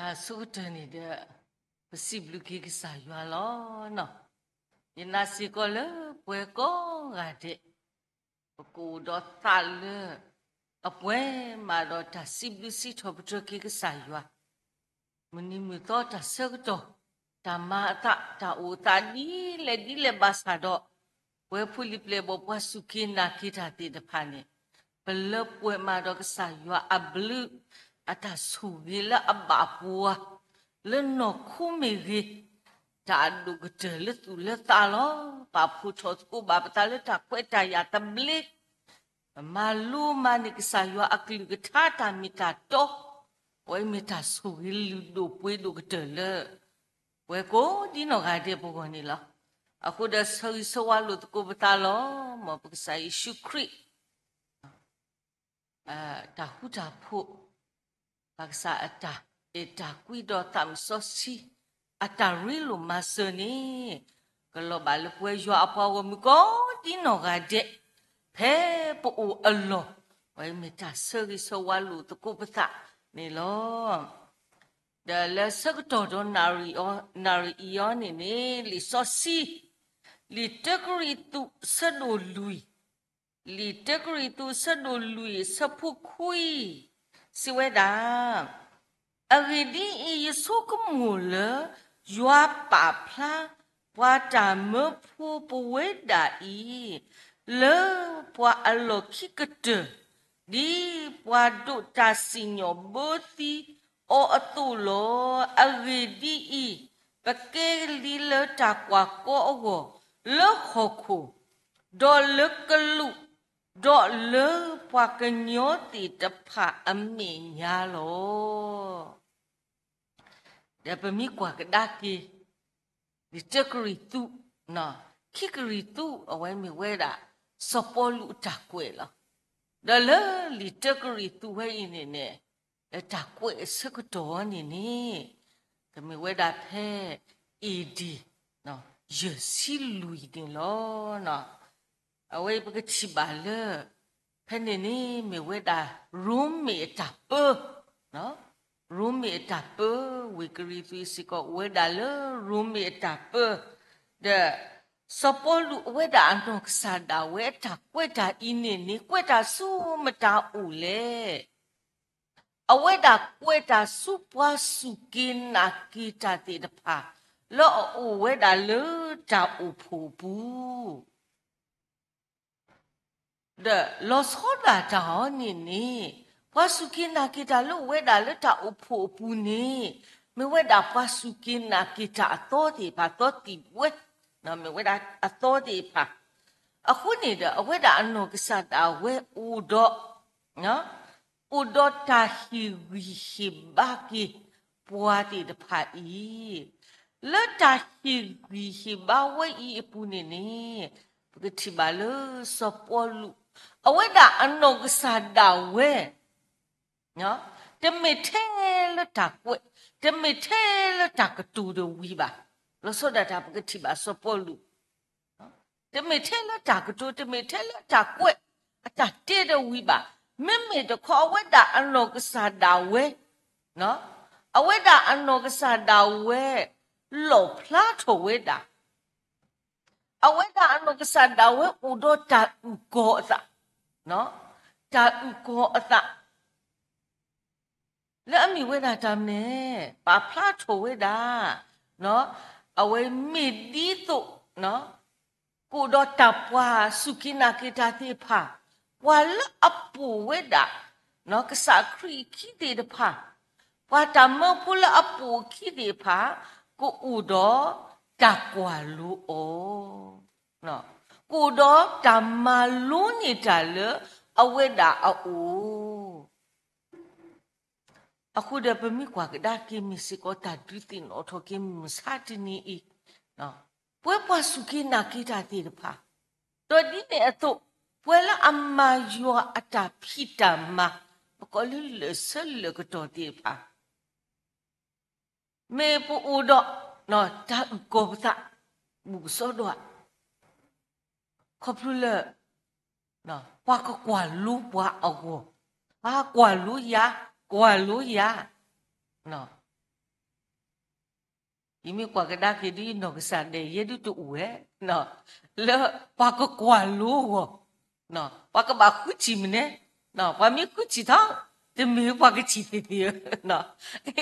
အဆိကတၢၢ်န့ၣ်ဒီး ပစံးဘျုးက့ၤကစၢ်ယွၤလီၤ. ယနာ်စ့ၢ်ကီးလၢပှၤကိးဂၤဒဲး ပကအိၣ်ဒီးသးလၢ အပှဲၤမးဒီးတၢ်စံးဘျုးစံးထီၣ်ပတြၢၤက့ၤကစၢ်ယွၤ မုၢ်နံၤမုၢ်သီတၢ်ဆၢကတီၢ်, တၢ်မၤအသး, တၢ်အိၣ်သးဒ်လဲၣ်ဒ်လဲၣ်ဘၣ်ဆၣ်ဒီး, ပဝဲဖိလံၤပျဲၢ်ဘီၣ်ပှၤစူၢ်က့ၤနာ်က့ၤတၢ်သ့ၣ်တဖၣ်န့ၣ်, ပလၢပှဲၤမးဒီးကစၢ်ယွၤအဘျုး, အတၢ်ဆိၣ်ဂ့ၤလၢအဘၣ်ပှၤ, လၢနီၢ်ခိမ့ၢ်ဂ့ၤ, တၢ်အဒိၣ်ကတၢၢ်လၢသူၣ်လၢသးလီၤ. ပာ်ဖှိၣ်ထီၣ်သကိးဘၣ်ပသးလၢတၢ်ခွဲးတၢ်ယာ်သဘျ့ ပမၤလိမၤန့ၢ်ကစၢ်ယွၤအကလုၢ်ကထါတၢ်မ့ၢ်တၢ်တီ, အဝဲမ့ၢ်တၢ်ဆိၣ်ဂ့ၤလုၢ်ဒိၣ်ပှ့ၤဒိၣ်ကတၢၢ်လၢ ပဝဲကိးဒ်နီၢ်ဂၤဒဲးပဂီၢ်န့ၣ်လီၤ. အဃိဒီးဆၢဂ့ၤဆၢဝါလိာ်သကိးပသးလီၤ. မ်ပကစၢ်ယ့ၣ်ၡူးခရံာ် တၢ်ဃူတၢ်ဖိး, ဘၣ်ကစၢ်အတၢ်အဲၣ်တၢ်ကွံဒီးသးမုၢ်စီဆှံ, အတၢ်ရ့လိာ်မၤစၢၤန့ၣ်, ကလီၤဘၣ်လၢပဝဲယွၤအပှၤဂီၢ်မုၢ်ကိးဒ်နီၢ်ဂၤဒဲး, ဖဲပအိၣ်အလီၢ်, ပမ့ၢ်တၢ်ဆၢဂ့ၤဆၢဝါလိာ်သကိးပသးန့ၣ်လီၤ. ဒီးလၢဆၢကတီၢ်ဒီးနၣ်ရံၣ်အံၤန့ၣ်န့ၣ် လံာ်စီဆှံ လံာ်တၢကရံၣ်သူးဆၢဒိၣ်လွံၢ်, လံာ်တၢကရံၣ်သူးဆၢဒိၣ်လွံၢ်ဆၢဖိခွံ စံးဝဲဒၣ်, အဂ့ၢ်ဒ်အံၤ, ယဆိကမိၣ်လၢ ယွၤပာ်ဖျါ ပှၤတၢ်မၢဖိပဝဲဒၣ်အံၤ လၢပှၤအလီၢ်ခံကတၢၢ် ဒ်ပှၤဒိးတၢ်စံၣ်ညီၣ်ဘၢသံအီၤအသိးလီၤ. အဂ့ၢ်ဒ်အံၤ, ပကဲလံလၢတၢ်ကွၢ်ကီအဂီၢ်, လၢဟီၣ်ခိၣ်, ဒီးလၢကလူး, ဒီးလၢပှၤကညီသ့ၣ်တဖၣ်အမဲာ်ညါလီၤ. ဒီးပမ့ၢ်ကွၢ်ကဒါက့ၤ လံာ်တၢကရံၣ်သူး, ခံကရံၣ်သူး အဝဲမ့ၢ်ဝဲဒၣ် စီၤပီလူးအတၢ်ကွဲးလီၤ. ဒီးလၢလံာ်တၢကရံၣ်သူးဝဲအံၤန့ၣ်န့ၣ်, လၢတၢ်ကွဲးအဆၢကတီၢ်န့ၣ်န့ၣ်, ကမ့ၢ်ဝဲဒၣ်ဖဲ A.D. ယဲၢ်ဆံလွံၢ်န့ၣ်လီၤ. အဝဲအံၤပကထံၣ်ဘၣ်လၢ ဖဲန့ၣ်န့ၣ်မ့ၢ်ဝဲဒၣ် ရိမ့ၤအတၢ်ပၢ, ရိမ့ၤအတၢ်ပၢ, ဝ့ၢ်ကရံၣ်သူးစ့ၢ်ကီးအိၣ်ဝဲဒၣ်လၢရိမ့ၤအတၢ်ပၢ, ဒီး စီၤပီလူးအဝဲဒၣ်အနီၢ်ကစၢ်ဒၣ်ဝဲအတၢ်ကွဲးတၢ်အံၤန့ၣ်န့ၣ် ကွဲးတၢ်ဆူမတၤအိၣ်လဲၣ်. အဝဲဒၣ်ကွဲးတၢ်ဆူပှၤစူၢ်က့ၤနာ်က့ၤတၢ်သ့ၣ်တဖၣ် လၢအအိၣ်ဝဲဒၣ်လၢတၢ်အိၣ်ဖှိၣ်အပူၤ ဒီးလီၤဆီဒၣ်တၢ်အီၤန့ၣ်န့ၣ်, ပှၤစူၢ်က့ၤနာ်က့ၤတၢ်လၢအအိၣ်ဖှိၣ်အပူၤန့ၣ်, မ့ၢ်ဝဲဒၣ်ပှၤစူၢ်က့ၤနာ်က့ၤတၢ်အသီသ့ၣ်တဖၣ် သီသံၣ်ဝဲ, မ့ၢ်ဝဲဒၣ်အသီသ့ၣ်တဖၣ်, အဃိန့ၣ်ဒီး အဝဲဒၣ်အနီၢ်ကစၢ်ဒၣ်ဝဲအိၣ်ဒီး အိၣ်ဒီးတၢ်ဟ့ၣ်ဂံၢ်ဟ့ၣ်ဘါက့ၤပှၤသ့ၣ်တဖၣ်အံၤ, လၢတၢ်ဟ့ၣ်ဂံၢ်ဟ့ၣ်ဘါဝဲအံၤအပူၤန့ၣ်န့ၣ်, ပကထံၣ်ဘၣ်လၢစီၤပီလူး, အဝဲဒၣ်အနီၢ်ကစၢ်ဒၣ်ဝဲ တမ့ၢ်ထဲလၢတၢ်ကွဲး, တမ့ၢ်ထဲလၢတၢ်ကတိၤတဝံၤဘၣ်. လီၤဆီဒၣ်တၢ်ပကထံၣ်ဘၣ်စီၤပီလူး တမ့ၢ်ထဲလၢတၢ်ကတိၤ, တမ့ၢ်ထဲလၢတၢ်ကွဲး, အတၢ်တဲတဝံၤဘၣ်. မ့မ့ၢ်တခီအဝဲဒၣ်အနီၢ်ကစၢ်ဒၣ်ဝဲ, အဝဲဒၣ်အနီၢ်ကစၢ်ဒၣ်ဝဲ လီၣ်ဖျါထီၣ်ဝဲဒၣ်, အဝဲဒၣ်အနီၢ်ကစၢ်ဒၣ်ဝဲအိၣ်ဒီးတၢ်အုၣ်ကီၤအသး, တၢ်အုၣ်ကီၤအသး လၢအမ့ၢ်ဝဲဒၣ်တၢ်မနုၤလဲၣ်, ပာ်ဖျါထီၣ်ဝဲဒၣ်, အဝဲမ့ၢ်ဒ်သိး ကအိၣ်ဒီးတၢ်ပှၤစူၢ်က့ၤနာ်က့ၤတၢ်သ့ၣ်တဖၣ်, ပှၤလၢအပိာ်ဝဲဒၣ် ကစၢ်ခရံာ်အခံသ့ၣ်တဖၣ်, ပှၤတၢ်မၢဖိလၢအပိာ်အခံသ့ၣ်တဖၣ်, ကအိၣ်ဒီးတၢ်ကွၢ်လိအီၤ, ကအိၣ်ဒီးတၢ်မၤလိန့ၢ်တၢ်လၢအဝဲဒၣ်အအိၣ် အဃိဒီးပမ့ၢ်ကွၢ်ကဒါက့ၤမ့ၢ်စ့ၢ်ကီးတၢ်ဒုးသ့ၣ်နီၣ်ထီၣ်က့ၤမုၢ်မဆါတနံၤအံၤ, ပဝဲပှၤစူၢ်က့ၤနာ်က့ၤတၢ်သ့ၣ်တဖၣ်, ဒီးဒ်န့ၣ်အသိး, ပဝဲလၢအမၤယွၤအတၢ်ဖံးတၢ်မၤ, ပကိးလၢလၢၢ်ဆၢလၢၢ်ကတီၢ်သ့ၣ်တဖၣ် မ့ၢ်ပအိၣ်ဒီး တၢ်အုၣ်ကီၤပသး ဘူးကစီဒီဧါ, ခီဖျိလၢ ပှၤကကွၢ်လိပှၤအဂီၢ်, ပှၤကွၢ်လိယၤ, ကွၢ်လိယၤ, ယမ့ၢ်ကွၢ်ကဒါက့ၤဒ်အံၤ နီၢ်ကစၢ်ဒၣ်ယဲဒုးတအိၣ်ဝဲ လၢပှၤကကွၢ်လိအဂီၢ်, ပှၤကဘၣ်ဃုထံၣ်မနုၤ, ပှၤမ့ၢ်ဃုထံၣ်ထီၣ် တမ့ၢ်ပှၤကထံၣ်သ့ၣ်သ့ၣ်ဧၢ,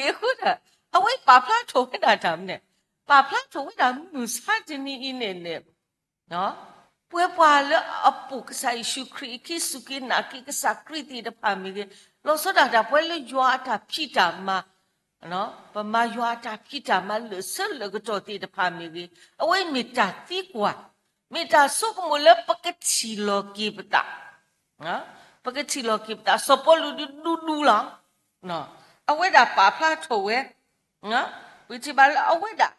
အဃိဒီး အဝဲပာ်ဖျါထီၣ်ဝဲဒၣ်တၢ်မနုၤ, ပာ်ဖျါထီၣ်ဝဲဒၣ်မုၢ်ဆါတနံၤအံၤန့ၣ်န့ၣ် ပှဲၤပှၤလၢအပိာ်ကစၢ်ယ့ၣ်ၡူးခရံာ်အခံ စူၢ်က့ၤနာ်က့ၤကစၢ်ခရံာ်သ့ၣ်တဖၣ်မ့ၢ်ဂ့ၤ, လီၤဆီဒၣ်တၢ်ပှဲၤလၢယွၤအတၢ်ဖံးတၢ်မၤ, ပမၤယွၤအတၢ်ဖံးတၢ်မၤလၢာ်ဆၢလၢာ်ကတီၢ်သ့ၣ်တဖၣ်မ့ၢ်ဂ့ၤ, အဝဲမ့ၢ်တၢ်သံကွၢ်, မ့ၢ်တၢ်ဆိကမိၣ်လၢပကထံၣ်လီၤက့ၤပသး, ပကထံၣ်လီၤက့ၤပသး, စီၤပီလူးဒုးဒူဒူလီၤ, အဝဲဒၣ်ပာ်ဖျါထီၣ်ဝဲ, ပကထံၣ်ဘၣ်လၢအဝဲဒၣ်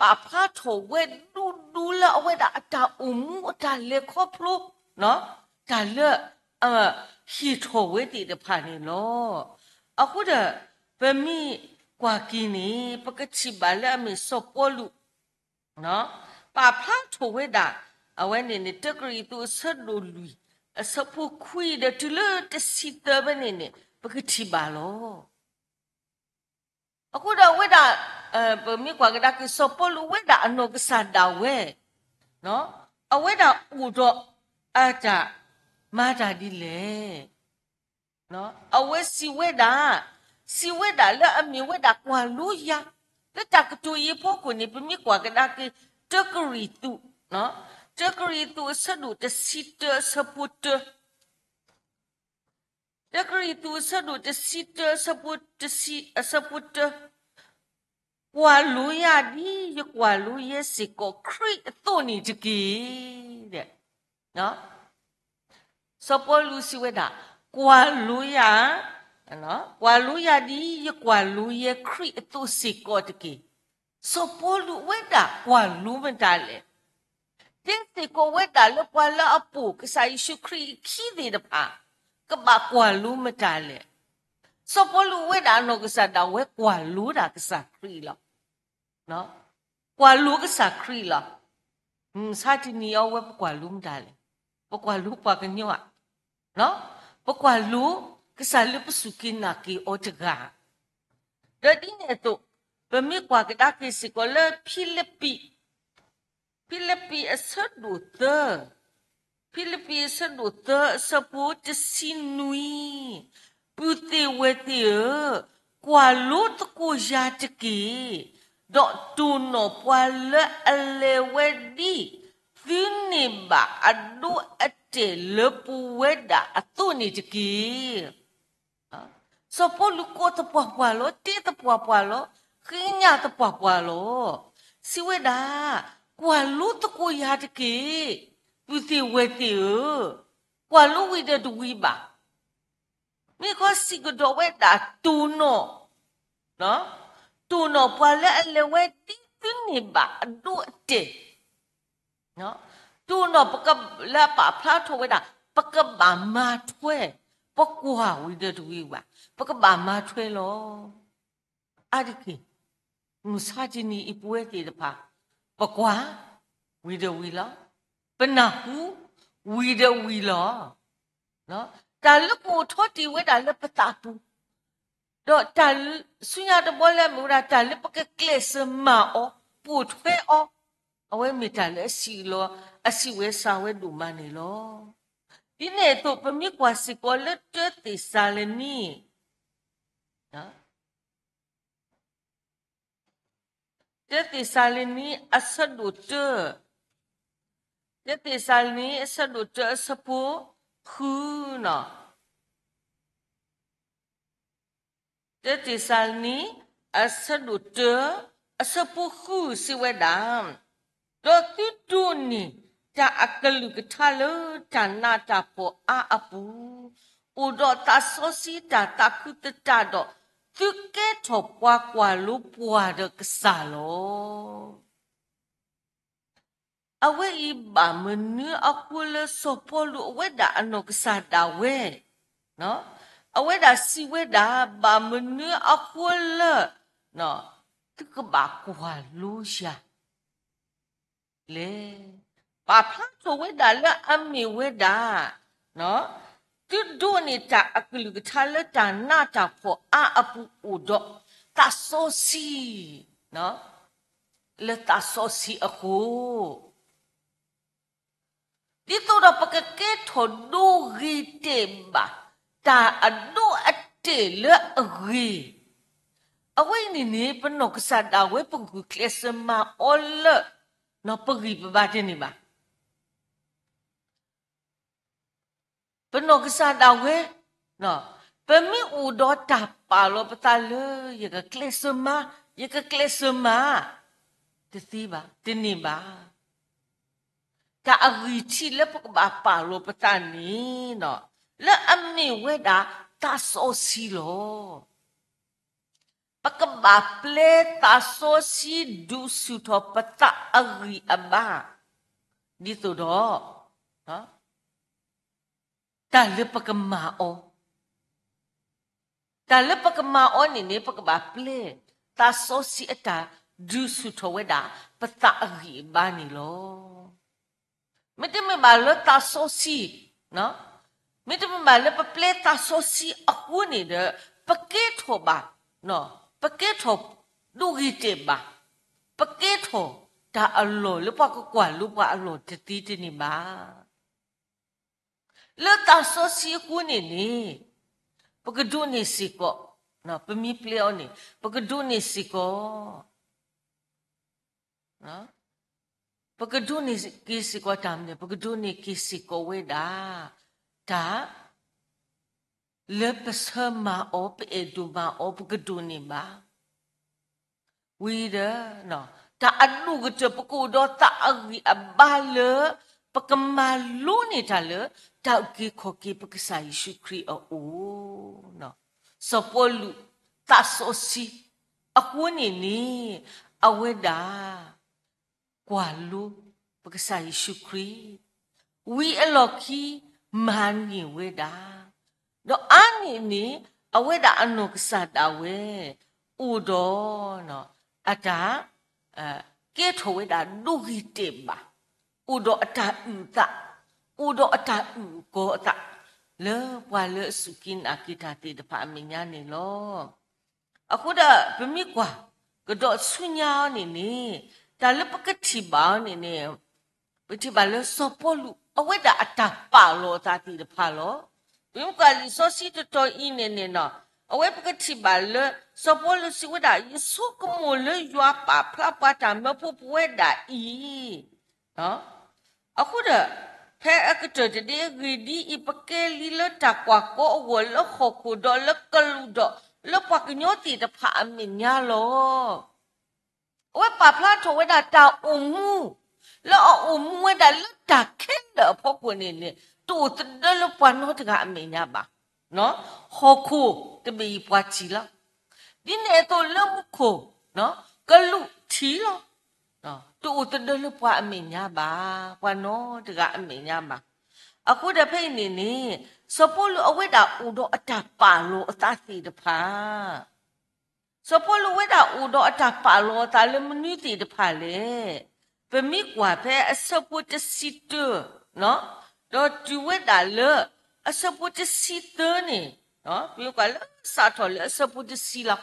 ပာ်ဖျါထီၣ်ဝဲဒူဒူလၢအဝဲဒၣ်အတၢ်အိၣ်မူအတၢ်လဲၤခီဖျိ, တၢ်လၢ ဟ့ၣ်ထီၣ်ဝဲသ့ၣ်တဖၣ်န့ၣ်လီၤ. အဃိဒီး ပမ့ၢ်ကွၢ်က့ၤန့ၣ် ပကထံၣ်ဘၣ်လၢအမ့ၢ်စီၤပီလူး ပာ်ဖျါထီၣ်ဝဲဒၣ် အဝဲန့ၣ်န့ၣ် တၢကရံၣ်သူးအဆၢဒိၣ်လွံၢ် အဆၢဖိခွံဒီးတုၤလၢတဆံသၢဖဲန့ၣ်န့ၣ် ပကထံၣ်ဘၣ်လီၤ. အဃိဒီးအဝဲဒၣ် ပမ့ၢ်ကွၢ်ကဒါက့ၤ စီၤပီလူးဝဲဒၣ်အနီၢ်ကစၢ်ဒၣ်ဝဲ အဝဲဒၣ်အိၣ်ဒီးအတၢ်မၤတၢ်ဒ်လဲၣ်. အဝဲစံးဝဲဒၣ်, စံးဝဲဒၣ်လၢအမ့ၢ်ဝဲဒၣ်ကွၢ်လိယၤ, လၢတၢ်ကတိၤအံၤအဖီခိၣ်န့ၣ် ပမ့ၢ်ကွၢ်ကဒါက့ၤ တၢကရံၣ်သူး, တၢကရံၣ်သူးအဆၢဒိၣ်တဆံတၢအဆၢဖိတၢ တၢကရံၣ်သူးအဆၢဒိၣ်တဆံတၢအဆၢဖိတဆံ အဆၢဖိတၢ, ကွၢ်လိယၤဒ်ယကွၢ်လိယဲစ့ၢ်ကီးခရံာ်အသိးန့ၣ်တက့ၢ်. စီၤပီလူးစံးဝဲဒၣ်, ကွၢ်လိယၤ, ကွၢ်လိယၤဒ်ယကွၢ်လိယဲခရံာ်အသိးစ့ၢ်ကီးတက့ၢ်. စီၤပီလူးဝဲဒၣ်ကွၢ်လိမတၤလဲၣ်. တဲစ့ၢ်ကီးဝဲဒၣ်လၢပှၤလၢအပိာ်ကစၢ်ယ့ၣ်ၡူးခရံာ်အခံသ့ၣ်တဖၣ် ကဘၣ်ကွၢ်လိမတၤလဲၣ်. စီၤပီလူးဝဲဒၣ်အနီၢ်ကစၢ်ဒၣ်ဝဲကွၢ်လိဒၣ်ကစၢ်ခရံာ်လီၤ. ကွၢ်လိကစၢ်ခရံာ်လီၤ. မုၢ်ဆါတနံၤအံၤဝဲပကွၢ်လိမတၤလဲၣ်. ပကွၢ်လိပှၤကညီဧါ. ပကွၢ်လိကစၢ်လၢပစူၢ်က့ၤနာ်က့ၤအီၤတဂၤ ဒီးဒ်န့ၣ်အသိး ပမ့ၢ်ကွၢ်ကဒါက့ၤစ့ၢ်ကီးလၢဖံလံးပံး, ဖံလံးပံးအဆၢဒိၣ်သၢ, ဖံလံးပံးအဆၢဒိၣ်သၢအဆၢဖိတဆံနွံ, ပုၢ်သ့ၣ်ဝဲၢ်သ့ၣ်ဧၢ, ကွၢ်လိသကိးယၤတက့ၢ်, ဒီးတိၢ်နီၣ်ပှၤလၢအလဲၤဝဲဒ်သုန့ၢ်ဘၣ်အဒိအတဲာ်လၢပဝဲဒၣ်အသိးန့ၣ်တက့ၢ်. စီၤပီလူးကိးသပှၢ်ပှၢ်လီၤ, တဲသပှၢ်ပှၢ်လီၤ, ဃ့ညါသပှၢ်ပှၢ်လီၤ. စံးဝဲဒၣ်, ကွၢ်လိသကိးယၤတက့ၢ်, ပုၢ်သ့ၣ်ဝဲၢ်သ့ၣ်ဧၢ, ကွၢ်လိဝံၤဒီးတဝံၤဘၣ်. မ့ၢ်ခီစံးကဒီးဝဲဒၣ်တိၢ်နီၣ်, တိၢ်နီၣ်ပှၤလၢအလဲၤဝဲဒ်သုန့ၢ်ဘၣ်အဒိအတဲာ် တိၢ်နီၣ်ပက လၢအပာ်ဖျါထီၣ်ဝဲဒၣ် ပကဘၣ်မၤထွဲ, ပကွၢ်ဝံၤဒီးတဝံၤဘၣ်, ပကဘၣ်မၤထွဲလီၤ. အါတက့ၢ် မုၢ်ဆါတနံၤအံၤပဝဲသ့ၣ်တဖၣ် ပကွၢ်ဝံၤဒီးဝံၤလီၤ. ပနၢ်ဟူဝံၤဒီးဝံၤလီၤ. တၢ်လၢပအိးထီၣ်တ့ၢ်ဝဲဒၣ်လၢပသးပူၤ, ဒီးတၢ်ဆူညါတဘျီလၢအမ့ၢ်ဝဲဒၣ်တၢ်လၢပကကျဲးစၢးမၤအီၤ, ပိာ်ထွဲအီၤ, အဝဲမ့ၢ်တၢ်လၢအဆံးလီၤ, အဆံးဝဲစှၤဝဲဒိၣ်မးန့ၣ်လီၤ. ဒ်န့ၣ်အသိး ပမ့ၢ်ကွၢ်စ့ၢ်ကီးလၢတၢသ့းစၤလနံ တၢသ့းစၤလနံ အဆၢဒိၣ်တၢ, တၢသ့းစၤလနံ အဆၢဒိၣ်တၢ အဆၢဖိဃုနီၤ, တၢသ့းစၤလနံ အဆၢဒိၣ်တၢ အဆၢဖိဃုစံးဝဲဒၣ်, ဒီးသုဒိးန့ၢ်တၢ်အကလုၢ်ကထါလၢတၢ်နးတၢ်ဖှီၣ်အါအပူၤ, အိၣ်ဒီးသးစီဆှံတၢ်သးခုသတးဒီး, သုကဲထီၣ်ပှၤကွၢ်လိပှၤဒီးကစၢ်လီၤ. အဝဲအံၤဘၣ်မနုၤအဃိလၢစီၤပီလူးအဝဲဒၣ်အနီၢ်ကစၢ်ဒၣ်ဝဲ, အဝဲဒၣ်စံးဝဲဒၣ် ဘၣ်မနုၤအဃိလၢ သုကဘၣ်ကွၢ်လိယၤ လဲၣ်. ပာ်ဖျါထီၣ်ဝဲဒၣ်လၢအမ့ၢ်ဝဲဒၣ် သုဒိးန့ၢ်တၢ်အကလုၢ်ကထါလၢတၢ်နးတၢ်ဖှီၣ်အါအပူၤအိၣ်ဒီးသးစီဆှံ, လၢသးစီဆှံအဃိ ဒ်သိးဒီးပကကဲထီၣ်ဒိဂ့ၤတဲာ်ဘၣ် တၢ်အဒိအတဲာ်လၢအဂ့ၤ, အဝဲအံၤန့ၣ်န့ၣ် ပနီၢ်ကစၢ်ဒၣ်ဝဲပဂုာ်ကျဲးစၢးမၤအီၤလၢ ပဂံၢ်ပဘါတန့ၢ်ဘၣ်. ပနီၢ်ကစၢ်ဒၣ်ဝဲ ပမ့ၢ်အိၣ်ဒီးတၢ်ပာ်လီၤပသးလၢ ယကကျဲးစၢးမၤ, ယကကျဲးစၢးမၤ တသ့ဘၣ်, တန့ၢ်ဘၣ်. တၢ်အဂံၢ်ထံးလၢပကဘၣ်ပာ်လီၤပသးန့ၣ် လၢအမ့ၢ်ဝဲဒၣ်သးစီဆှံလီၤ. ပကဘၣ်ပျဲသးစီဆှံဒုးဆူၣ်ထီၣ်ပသးအဂံၢ်အဘါ, ဒ်သိးဒီး တၢ်လၢပကမၤအီၤ, တၢ်လၢပကမၤအီၤန့ၣ်န့ၣ် ပကဘၣ်ပျဲသးစီဆှံအတၢ်ဒုးဆူၣ်ထီၣ်ဝဲဒၣ် ပသးအဂံၢ်အဘါန့ၣ်လီၤ. မ့တမ့ၢ်ဘၣ်လၢသးစီဆှံ, မ့တမ့ၢ်ဘၣ်လၢပပျဲသးစီဆှံအဃိန့ၣ်ဒီး ပကဲထီၣ်ဘၣ်, ပကဲထီၣ်ဒိဂ့ၤတဲာ်ဘၣ်, ပကဲထီၣ်တၢ်အလီၢ်လၢပှၤကကွၢ်လိပှၤအလီၢ်တသ့တန့ၢ်ဘၣ်. လၢသးစီဆှံအဃိန့ၣ်န့ၣ် ပကဒိးန့ၢ်စ့ၢ်ကီး, ပမ့ၢ်ပျဲအီၤန့ၣ် ပကဒိးန့ၢ်စ့ၢ်ကီး, ပကဒိးန့ၢ်က့ၤစ့ၢ်ကီးတၢ်မနုၤ, ပကဒိးန့ၢ်က့ၤစ့ၢ်ကီးဝဲဒၣ် တၢ် လၢပဆၢမၤအီၤ ပအဲၣ်ဒိးမၤအီၤ ပကဒိးန့ၢ်ဘၣ်. ဝံၤဒီး တၢ်အဒိၣ်ကတၢၢ် ပကအိၣ်ဒီးသးအဂံၢ်အဘါလၢ ပကမၤလိန့ၢ်တၢ်လၢ တၢ်အုၣ်က့ၤခီၣ်က့ၤပကစၢ်ယ့ၣ်ၡူးခရံာ်အအိၣ်, စီၤပီလူး သးစီဆှံ အဃိန့ၣ်န့ၣ် အဝဲဒၣ် ကွၢ်လိ ပကစၢ်ယ့ၣ်ၡူးခရံာ် ဝံၤအလီၢ်ခံ မၤန့ၢ်ဝဲဒၣ်, ဒီးအါန့ၢ်န့ၣ် အဝဲဒၣ်အနီၢ်ကစၢ်ဒၣ်ဝဲ အိၣ်ဒီး အတၢ် ကဲထီၣ်ဝဲဒၣ်ဒိဂ့ၤတဲာ်ဘၣ်, အိၣ်ဒီးအတၢ်အုၣ်အသး, အိၣ်ဒီးအတၢ်အုၣ်ကီၤအသး လၢပှၤလၢအစူၢ်က့ၤနာ်က့ၤတၢ်သ့ၣ်တဖၣ်အမဲာ်ညါန့ၣ်လီၤ. အဃိဒီး ပမ့ၢ်ကွၢ် ကဒီးဆူညါအီၤန့ၣ်န့ၣ် တၢ်လၢပကထံၣ်ဘၣ်အီၤန့ၣ်န့ၣ် ပထံၣ်ဘၣ်လၢစီၤပီလူး အဝဲဒၣ်အတၢ်ပာ်လီၤအသးသ့ၣ်တဖၣ်လီၤ. ပမ့ၢ်ကွၢ်လံာ်စီဆှံတတီၤအံၤန့ၣ်န့ၣ်နီၤ အဝဲပကထံၣ်ဘၣ်လၢ စီၤပီလူးစံးဝဲဒၣ် ယဆိကမိၣ်လၢယွၤပာ်ဖျါပှၤတၢ်မၢဖိပဝဲဒၣ်အံၤ အဃိဒီး ဖဲအကတၢၢ်တဒ့အဂ့ၢ်ဒ်အံၤ ပကဲလံလၢတၢ်ကွၢ်ကီအဂီၢ် လၢဟီၣ်ခိၣ်ဒီးလၢကလူးဒီး လၢပှၤကညီသ့ၣ်တဖၣ်အမဲာ်ညါလီၤ. အဝဲပာ်ဖျါထီၣ်ဝဲဒၣ်တၢ်အိၣ်မူ လၢအအိၣ်မူဝဲဒၣ်လၢတၢ်ခဲလၢာ်အဖီခိၣ်န့ၣ်န့ၣ် တအိၣ်သဒၢလၢပှၤနီတဂၤအမဲာ်ညါဘၣ်. ဟီၣ်ခိၣ်တဘ့ၣ်အံၤပှၤထံၣ်လီၤ. ဒ်န့ၣ်အသိးလၢမူခိၣ် ကလူးထံၣ်လီၤ. တအိၣ်သဒၢလၢပှၤအမဲာ်ညါဘၣ်, ပှၤနီတဂၤအမဲာ်ညါဘၣ်. အဃိဒီးဖဲအံၤန့ၣ်န့ၣ် စီၤပီလူးအဝဲဒၣ်အိၣ်ဒီးအတၢ်ပာ်လီၤအသးသ့ၣ်တဖၣ် စီၤပီလူးဝဲဒၣ်အိၣ်ဒီးအတၢ်ပာ်လီၤအသးလၢမနုၤသ့ၣ်တဖၣ်လဲၣ်. ပမ့ၢ်ကွၢ်ဖဲအဆၢဖိတဆံတၢ ဒီးတုၤဝဲဒၣ်လၢ အဆၢဖိတဆံသၢန့ၣ် ပမ့ၢ်ကွၢ်လၢစးထီၣ်လၢအဆၢဖိတဆံလီၤ.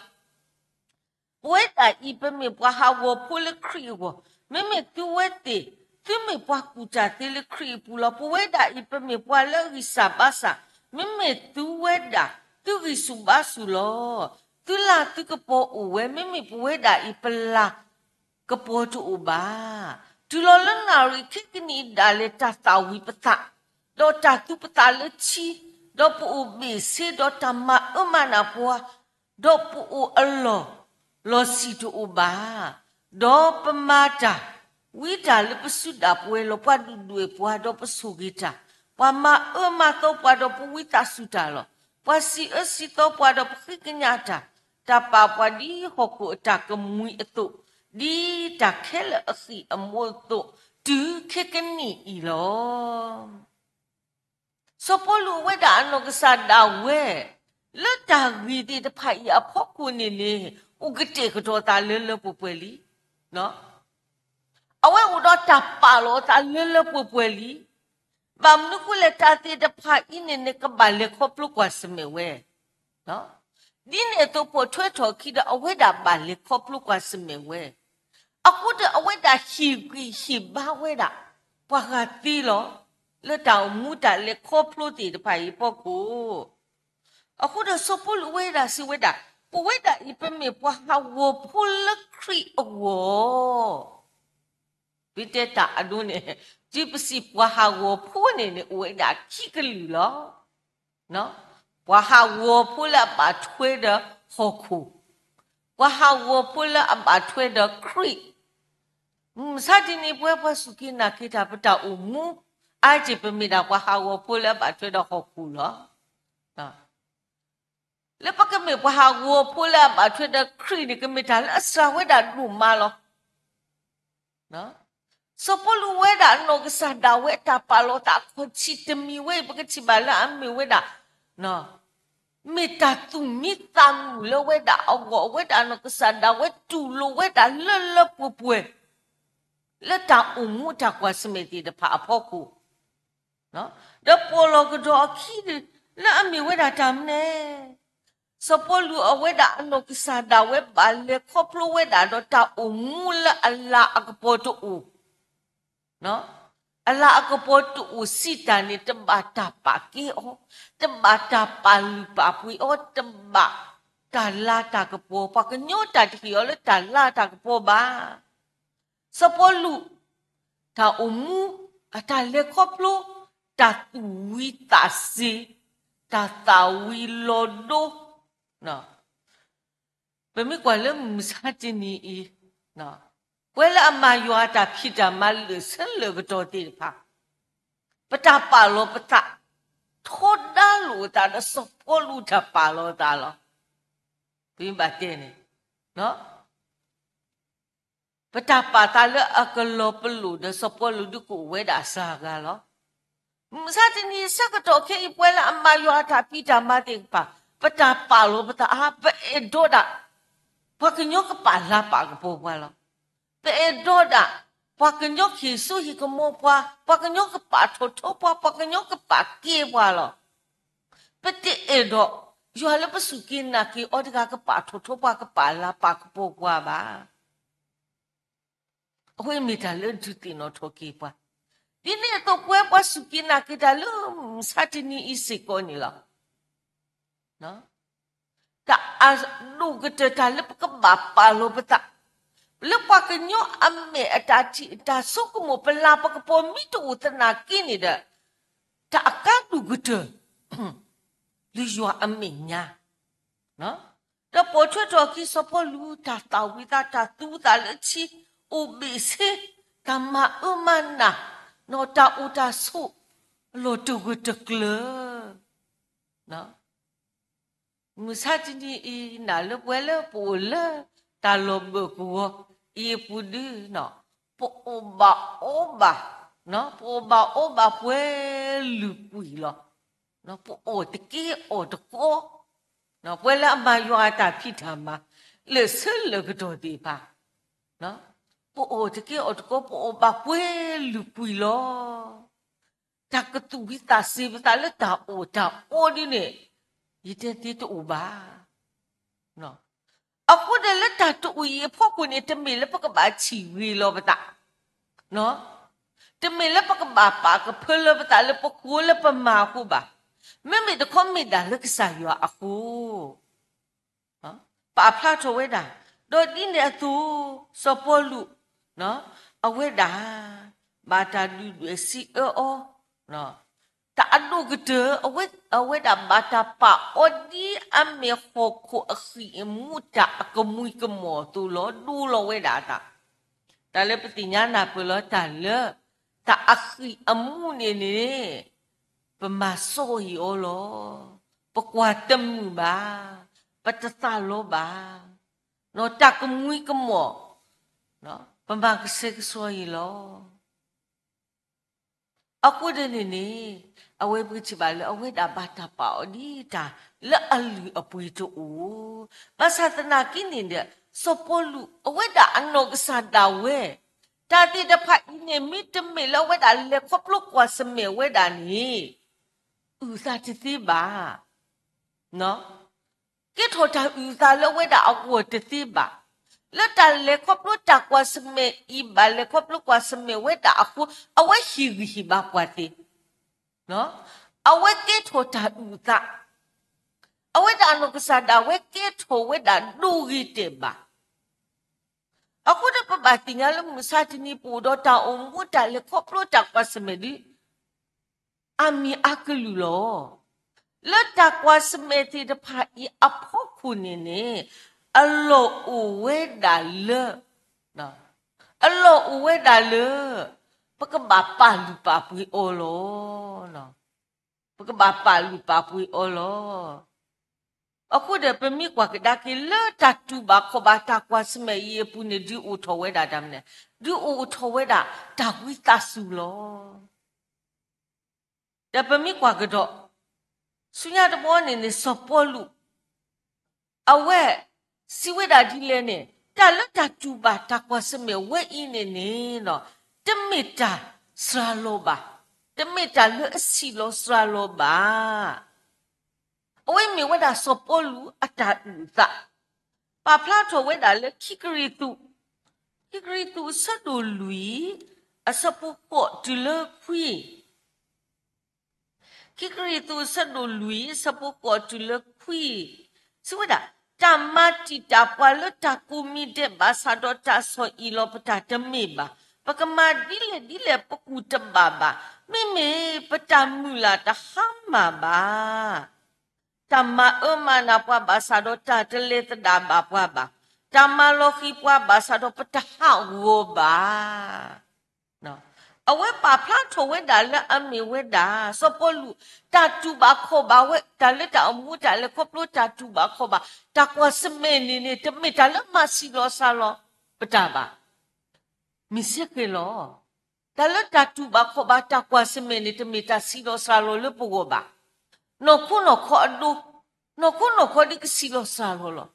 ပဝဲဒၣ်အံၤ ပမ့ၢ်ပှၤဟးဂီၤဖိလၢခရံာ်အဂီၢ်, မ့မ့ၢ်သုဝဲသ့ၣ် သုမ့ၢ်ပှၤကူၣ်တၢ်သ့လၢခရံာ်အပူၤလီၤ. ပဝဲဒၣ်အံၤ ပမ့ၢ်ပှၤလၢအဂံၢ်စၢ်ဘါစၢ်, မ့မ့ၢ်သုဝဲဒၣ် သုဂံၢ်ဆူၣ်ဘါဆူၣ်လီၤ. သုလၢ်သုကပီၤအိၣ်ဝဲ, မ့မ့ၢ်ပဝဲဒၣ်အံၤ ပလၢ်ကပီၤတအိၣ်ဘၣ်. တုၤလီၤလၢနၣ်ရံၣ်ခဲကနံၣ်အံၤဒၣ်လဲာ် တၢ်သၣ်ဝံၤပသး, ဒီးတၢ်သူပသးလၢထံ, ဒီးပအိၣ်ဘ့ၣ်ဆ့, ဒီးတၢ်မၤအၢမၤနးပှၤ, ဒီးပအိၣ်အလီၢ် လီၤဆံၣ်တအိၣ်ဘၣ်. ဒီးပမၤတၢ် ဝံတၢ်လၢပစုဒၣ်ပဝဲလီၤ. ပှၤဒုၣ်ဒွဲၣ်ပှၤ, ဒီးပဆိၣ်ဂ့ၤတၢ်, ပှၤမၤအၢမၤသီပှၤ, ဒီးပဝံသးစူၤတၢ်လီၤ. ပှၤစံးအၢစံးသီပှၤ, ဒီးပဃ့ကညးတၢ်, တၢ်ပာ်ပှၤဒ်ဟီၣ်ခိၣ်အတၢ်ကမှံအသိး, ဒ်တၢ်ခဲလၢာ်အဃံၢ်အမူအသိး, တုၤခဲကနံၣ်အံၤလီၤ. စီၤပီလူးအဝဲဒၣ်အနီၢ်ကစၢ်ဒၣ်ဝဲ လၢတၢ်ဂ့ၢ်သ့ၣ်တဖၣ်အံၤအဖီခိၣ်န့ၣ်န့ၣ် အိၣ်ကတဲာ်ကတီၤသးလၢလၢပှဲၤပှဲၤလံ. အဝဲအိၣ်ဒီးတၢ်ပာ်လီၤအသးလၢလၢပှဲၤပှဲၤလံ. ဘၣ်မနုၤအဃိလဲၣ် တၢ်သ့ၣ်တဖၣ်အံၤန့ၣ်န့ၣ် ကဘၣ်လဲၤခီဖျိကွၢ်ဆၢၣ်မဲာ်ဝဲ ဒ်န့ၣ်အသိးပိာ်ထွဲထီၣ်အခံဒီး အဝဲဒၣ်ဘၣ်လဲၤခီဖျိကွၢ်ဆၢၣ်မဲာ်ဝဲ. အဃိဒီးအဝဲဒၣ်ဟ့ၣ်ဂံၢ်ဟ့ၣ်ဘါဝဲဒၣ် ပှၤဂၤသ့လီၤ. လၢတၢ်အိၣ်မူတၢ်လဲၤခီဖျိသ့ၣ်တဖၣ်အံၤအဖီခိၣ်, အဃိဒီးစီၤပီလူးအဝဲဒၣ်စံးဝဲဒၣ်, ပဝဲဒၣ်အံၤပမ့ၢ်ပှၤဟးဂီၤဖိလၢခရံာ်အဂီၢ် ပတဲတၢ်အဒိန့ၣ်, တုၤပစံးပှၤဟးဂီၤဖိန့ၣ်န့ၣ် အိၣ်ဝဲဒၣ်ခံကလုာ်လီၤ. ပှၤဟးဂီၤဖိလၢအဘၣ်ထွဲဒီးဟီၣ်ခိၣ်, ပှၤဟးဂီၤဖိလၢအဘၣ်ထွဲဒီးခရံာ်. မုၢ်မဆါတနံၤပဝဲပှၤစူၢ်က့ၤနာ်က့ၤတၢ် ပတၢ်အိၣ်မူ အါတက့ၢ်ပမ့ၢ်ဒၣ်ပှၤဟးဂီၤဖိလၢအဘၣ်ထွဲဒီးဟီၣ်ခိၣ်လီၤ. လၢပကမ့ၢ်ပှၤဟးဂီၤဖိလၢအဘၣ်ထွဲဒီးခရံာ်န့ၣ် ကမ့ၢ်တၢ်လၢအစှၤဝဲဒၣ်ဒိၣ်မးလီၤ. စီၤပီလူးဝဲဒၣ်အနီၢ်ကစၢ်ဒၣ်ဝဲအတၢ်ပာ်လီၤသးအခီၣ်ထံးတမံၤဝဲအံၤ ပကထံၣ်ဘၣ်လၢအမ့ၢ်ဝဲဒၣ် မ့ၢ်တၢ်သူၣ်မံသးမုာ်လၢဝဲဒၣ်အဂီၢ်, အဝဲဒၣ်အနီၢ်ကစၢ်ဒၣ်ဝဲတူၢ်လိာ်ဝဲဒၣ်လၢလၢပှဲၤပှဲၤ လၢတၢ်အိၣ်မူတၢ်ကွၢ်ဆၢၣ်မဲာ်သ့ၣ်တဖၣ်အဖီခိၣ် ဒီးပိာ်လီၤကဒီးအခံ လၢအမ့ၢ်ဝဲဒၣ်တၢ်မနုၤလဲၣ်. စီၤပီလူးအဝဲဒၣ်အနီၢ်ကစၢ်ဒၣ်ဝဲဘၣ်လဲၤခီဖျိဝဲဒၣ်ဒီးတၢ်အိၣ်မူလၢအလၤအကပီၤတအိၣ်, အလၤအကပီၤတအိၣ်စံးတၢ်န့ၣ် တဘၣ်တၢ်ပာ်ကဲအီၤ, တဘၣ်တၢ်ပာ်လုၢ်ပာ်ပှ့ၤအီၤ, တဘၣ်တၢ်လၤတၢ်ကပီၤ, ပှၤကညီတၢ်တဟ့ၣ်အီၤလၢတၢ်လၤတၢ်ကပီၤဘၣ်. စီၤပီလူး တၢ်အိၣ်မူ အတၢ်လဲၤခီဖျိ တၢ်သူၣ်ဝံသးစ့ၤ, တၢ်သၣ်ဝံၤလီၤဒိ, ပမ့ၢ်ကွၢ်လၢမုၢ်မဆါတနံၤအံၤ, ပှၤလၢအမၤယွၤအတၢ်ဖံးတၢ်မၤလၢာ်ဆၢလၢာ်ကတီၢ်သ့ၣ်တဖၣ်, ပတၢ်ပာ်လီၤပသး ထီဒါလိာ်အသးဒီးစီၤပီလူးတၢ်ပာ်လီၤအသးလီၤ. ပမ့ၢ်ဘၣ်တဲန့ၣ် ပတၢ်ပာ်သးလၢအကလီၤပလိာ်ဒီးစီၤပီလူးဒုးကအိၣ်ဝဲဒၣ်စှၤဂၤလီၤ. မုၢ်မဆါတနံၤဆၢကတီၢ်ခဲအံၤ ပှၤလၢအမၤယွၤအတၢ်ဖံးတၢ်မၤသ့ၣ်တဖၣ် ပတၢ်ပာ်လီၤပသးအါ ပအဲၣ်ဒိးဒၣ် ပှၤကညီကပာ်လၤပာ်ကပီၤပှၤလီၤ. ပအဲၣ်ဒိးဒၣ် ပှၤကညီကဟ့ၣ်စိဟ့ၣ်ကမီၤပှၤ, ပှၤကညီကပာ်ထီၣ်ထီပှၤ, ပှၤကညီကပာ်ကဲပှၤလီၤ. ပတအဲၣ်ဒိး ယွၤလၢပစူၢ်က့ၤနာ်က့ၤအီၤတဂၤကပာ်ထီၣ်ထီပှၤ ကပာ်လၤပာ်ကပီၤပှၤဘၣ်. အဝဲမ့ၢ်တၢ်လၢဒုးသ့ၣ်နီၣ်ထီၣ်က့ၤပှၤ, ဒ်န့ၣ်အသိးပဝဲပှၤစူၢ်က့ၤနာ်က့ၤတၢ်လၢမုၢ်မဆါတနံၤအံၤစ့ၢ်ကီးန့ၣ်လီၤ. တၢ်အဒိၣ်ကတၢၢ်တၢ်လၢပကဘၣ်ပာ်လီၤပသး, လၢပှၤကညီအမဲာ်အတၢ်ထံၣ်အတၢ်ဆိကမိၣ် ပလၤပကပီၤမ့ၢ်တအိၣ်သနာ်က့န့ၣ်ဒီး တၢ်အကါဒိၣ်ကတၢၢ် လၢယွၤအမဲာ်ညါ ဒီးပိာ်ထွဲထီၣ်အခံစီၤပီလူး တၢ်သၣ်ဝံၤသး တၢ်သူသးလၢထံ အိၣ်ဘ့ၣ်ဆ့ တၢ်မၤအၢမၤနး တၢ်အိၣ်တၢ်ဆိး အလီၢ်တဂၢၢ်တကျၢၤ မုၢ်ဆါတနံၤအံၤ နာ်လၢပှဲၤလၢပအိၣ်လၢ တၢ်လီၢ်ဘၢၣ်ကဝီၤအံၤအပူၤဒု ပအိၣ်ဘၣ်အီဘၣ်, ပအိၣ်ဘၣ်အီဘၣ်ပှဲၤလုၢ်ကွံာ်လီၤ. ပအီၣ်တက့ၢ်အီၣ်တကီ, ပှဲၤလၢအမၤယွၤအတၢ်ဖံးတၢ်မၤ လၢာ်ဆၢလၢာ်ကတီၢ်သ့ၣ်တဖၣ်, ပအီၣ်တက့ၢ်အီၣ်တကီ ပအီၣ်ဘၣ်ပှဲၤလုၢ်ကွံာ်လီၤ. တၢ်ကသူၣ်ဝံသးစ့ၤပသးလၢတၢ်အီၣ်တၢ်အီဒ်န့ၣ် ယတဲသ့တအိၣ်ဘၣ်. အဃိန့ၣ်လၢတၢ်တအိၣ်အံၤအဖီခိၣ်န့ၣ် တမ့ၢ်လၢပကဘၣ်ထံၣ်ဂ့ၤလီၤပသး, တမ့ၢ်လၢပကဘၣ်ပာ်ကဖၢလၢပသးလၢပဃိလၢပမၤအဃိဘၣ်. မ့မ့ၢ်တခီမ့ၢ်ဒၣ်လၢကစၢ်ယွၤအဃိ ပာ်ဖျါထီၣ်ဝဲဒၣ်, ဒီးဒ်န့ၣ်အသိး စီၤပီလူး အဝဲဒၣ် ဘၣ်တၢ်ဒုၣ်ဒွဲၣ်စံးအၢအီၤ, တၢ်အဒိၣ်ကတၢၢ် အဝဲဒၣ်ဘၣ်တၢ်ပာ်အီၤဒ်အမ့ၢ်ဟီၣ်ခိၣ်အဃံၢ်အမူး တၢ်အကမှံကမီၢ်အသိးလီၤ. ဒိလီၤဝဲဒၣ်အသး, တၢ်လၢပသ့ၣ်ညါနၢ်ပၢၢ်လီၤတၢ်လၢ တၢ်အဃံၢ်အမူးန့ၣ်န့ၣ် ပမၤစီအံၤအီၤလီၤ. ပကွၢ်တမုာ်ဘၣ်, ပတသးလီဘၣ်, တၢ်ကမှံကမီၢ် ပမၤကဆှဲကဆှီအံၤလီၤ. အဃိဒ်န့ၣ်န့ၣ် အဝဲပကထံၣ်ဘၣ်လၢ အဝဲဒၣ်ဘၣ်တၢ်ပာ်အီၤဒ်တၢ်လၢအလုၢ်အပှ့ၤတအိၣ်, ဘၣ်ဆၣ်သနာ်က့န့ၣ်ဒီး စီၤပီလူး အဝဲဒၣ်အနီၢ်ကစၢ်ဒၣ်ဝဲ တၢ်သ့ၣ်တဖၣ်အံၤန့ၣ် မ့တမ့ၢ်လၢအဝဲဒၣ်လဲၤခီဖျိကွၢ်ဆၢၣ်မဲာ်ဝဲဒၣ်န့ၣ် အုၣ်သးတသ့ဘၣ် ကဲထီၣ်တၢ်အုၣ်သးလၢအဝဲဒၣ်အဂီၢ်တသ့ဘၣ်. လၢတၢ်လဲၤခီဖျိတၢ်ကွၢ်ဆၢၣ်မဲာ်အံၤ ဘၣ်လဲၤခီဖျိကွၢ်ဆၢၣ်မဲာ်ဝဲဒၣ်အဃိ အဝဲဟ့ၣ်ဂံၢ်ဟ့ၣ်ဘါပှၤသ့, အဝဲကဲထီၣ်တၢ်အုၣ်အသး, အဝဲဒၣ်အနီၢ်ကစၢ်ဒၣ်ဝဲကဲထီၣ်ဝဲဒၣ်ဒိဂ့ၤတဲာ်ဘၣ်. အဃိဒီးပဘၣ်သ့ၣ်ညါလၢမုၢ်မဆါတနံၤ ပအိၣ်ဒီးတၢ်အိၣ်မူတၢ်လဲၤခီဖျိတၢ်ကွၢ်ဆၢၣ်မဲာ်ဒ် အါမံၤအါကလုာ်လီၤ. လၢတၢ်ကွၢ်ဆၢၣ်မဲာ်သ့ၣ်တဖၣ်အံၤအဖီခိၣ်န့ၣ်န့ၣ် အလီၢ်အိၣ်ဝဲဒၣ်လၢ, အလီၢ်အိၣ်ဝဲဒၣ်လၢ ပကဘၣ်ပာ်လုၢ်ပာ်ပှ့ၤအီၤလီၤ. ပကဘၣ်ပာ်လုၢ်ပာ်ပှ့ၤအီၤလီၤ. အဃိဒီးပမ့ၢ်ကွၢ်ကဒါက့ၤလၢတၢ်တူၢ်ဘၣ်ခီၣ်ဘၣ်တၢ်ကွၢ်ဆၢၣ်မဲာ်အံၤအပူၤန့ၣ် ဒုးအိၣ်ထီၣ်ဝဲဒၣ်တၢ်မနုၤလဲၣ်, ဒုးအိၣ်ထီၣ်ဝဲဒၣ်တၢ်ဝံသးစူၤလီၤ. ဒီးပမ့ၢ်ကွၢ်ကဒီး ဆူညါတဘျီန့ၣ်န့ၣ် စီၤပီလူး အဝဲစံးဝဲဒၣ်ဒ်လဲၣ်န့ၣ် တၢ်လၢတၢ်တူၢ်ဘၣ်တၢ်ကွၢ်ဆၢၣ်မဲာ်ဝဲအံၤန့ၣ်န့ၣ် တမ့ၢ်တၢ်စှၤလီၤဘၣ်, တမ့ၢ်တၢ်လၢအဆံးလီၤစှၤလီၤဘၣ်. အဝဲမ့ၢ်ဝဲဒၣ်စီၤပီလူးအတၢ်အုၣ်အသး, ပာ်ဖျါထီၣ်ဝဲဒၣ်လၢခံကရံၣ်သူး, ခံကရံၣ်သူးအဆၢဒိၣ်လွံၢ် အဆၢဖိဃိးတုၤလၢခွံ ခံကရံၣ်သူးအဆၢဒိၣ်လွံၢ် အဆၢဖိဃိးတုၤလၢခွံ, စံးဝဲဒၣ်, တၢ်မၤတံာ်တာ်ပှၤလၢတၢ်ကိးမံၤဒဲးဘၣ်ဆၣ်ဒီးတၢ်ဆီၣ်အံၣ်လီၤပတၢ်တမ့ၢ်ဘၣ်. ပကမၤဒ်လဲၣ်ဒ်လဲၣ်ပကူၣ်တဘၣ်ဘၣ်. မ့မ့ၢ်ပတၢ်မုၢ်လၢ်တဟါမၢ်ဘၣ်. တၢ်မၤအၢမၤနးပှၤဘၣ်ဆၣ်ဒီးတၢ်တလဲၤသဒၣ်ဘၣ်ပှၤဘၣ်. တၢ်မၤလီၤဃံၤပှၤဘၣ်ဆၣ်ဒီးပတဟးဂီၤဘၣ်. အဝဲပာ်ဖျါထီၣ်ဝဲဒၣ်လၢအမ့ၢ်ဝဲဒၣ် စီၤပီလူး တၢ်တူၢ်ဘၣ်ခီၣ်ဘၣ်ဝဲ တၢ်လၢတၢ်အိၣ်မူတၢ်လဲၤခီဖျိတၢ်တူၢ်ဘၣ်ခီၣ်ဘၣ် တၢ်ကွၢ်ဆၢၣ်မဲာ်န့ၣ်န့ၣ် တမ့ၢ်တၢ်လၢမၤဆံးလီၤစှၤလီၤပတၢ်ဘၣ်. မ့ၢ်စ့ၢ်ကီးလီၤ. တၢ်လၢတၢ်တူၢ်ဘၣ်ခီၣ်ဘၣ်တၢ်ကွၢ်ဆၢၣ်မဲာ်န့ၣ် တမ့ၢ်တၢ်ဆံးလီၤစှၤလီၤလၢပဂီၢ်ဘၣ်. နီၢ်ခိနီၢ်ခီအဒိ, နီၢ်ခိနီၢ်ခီဒ်ကဆံးလီၤစှၤလီၤလီၤ.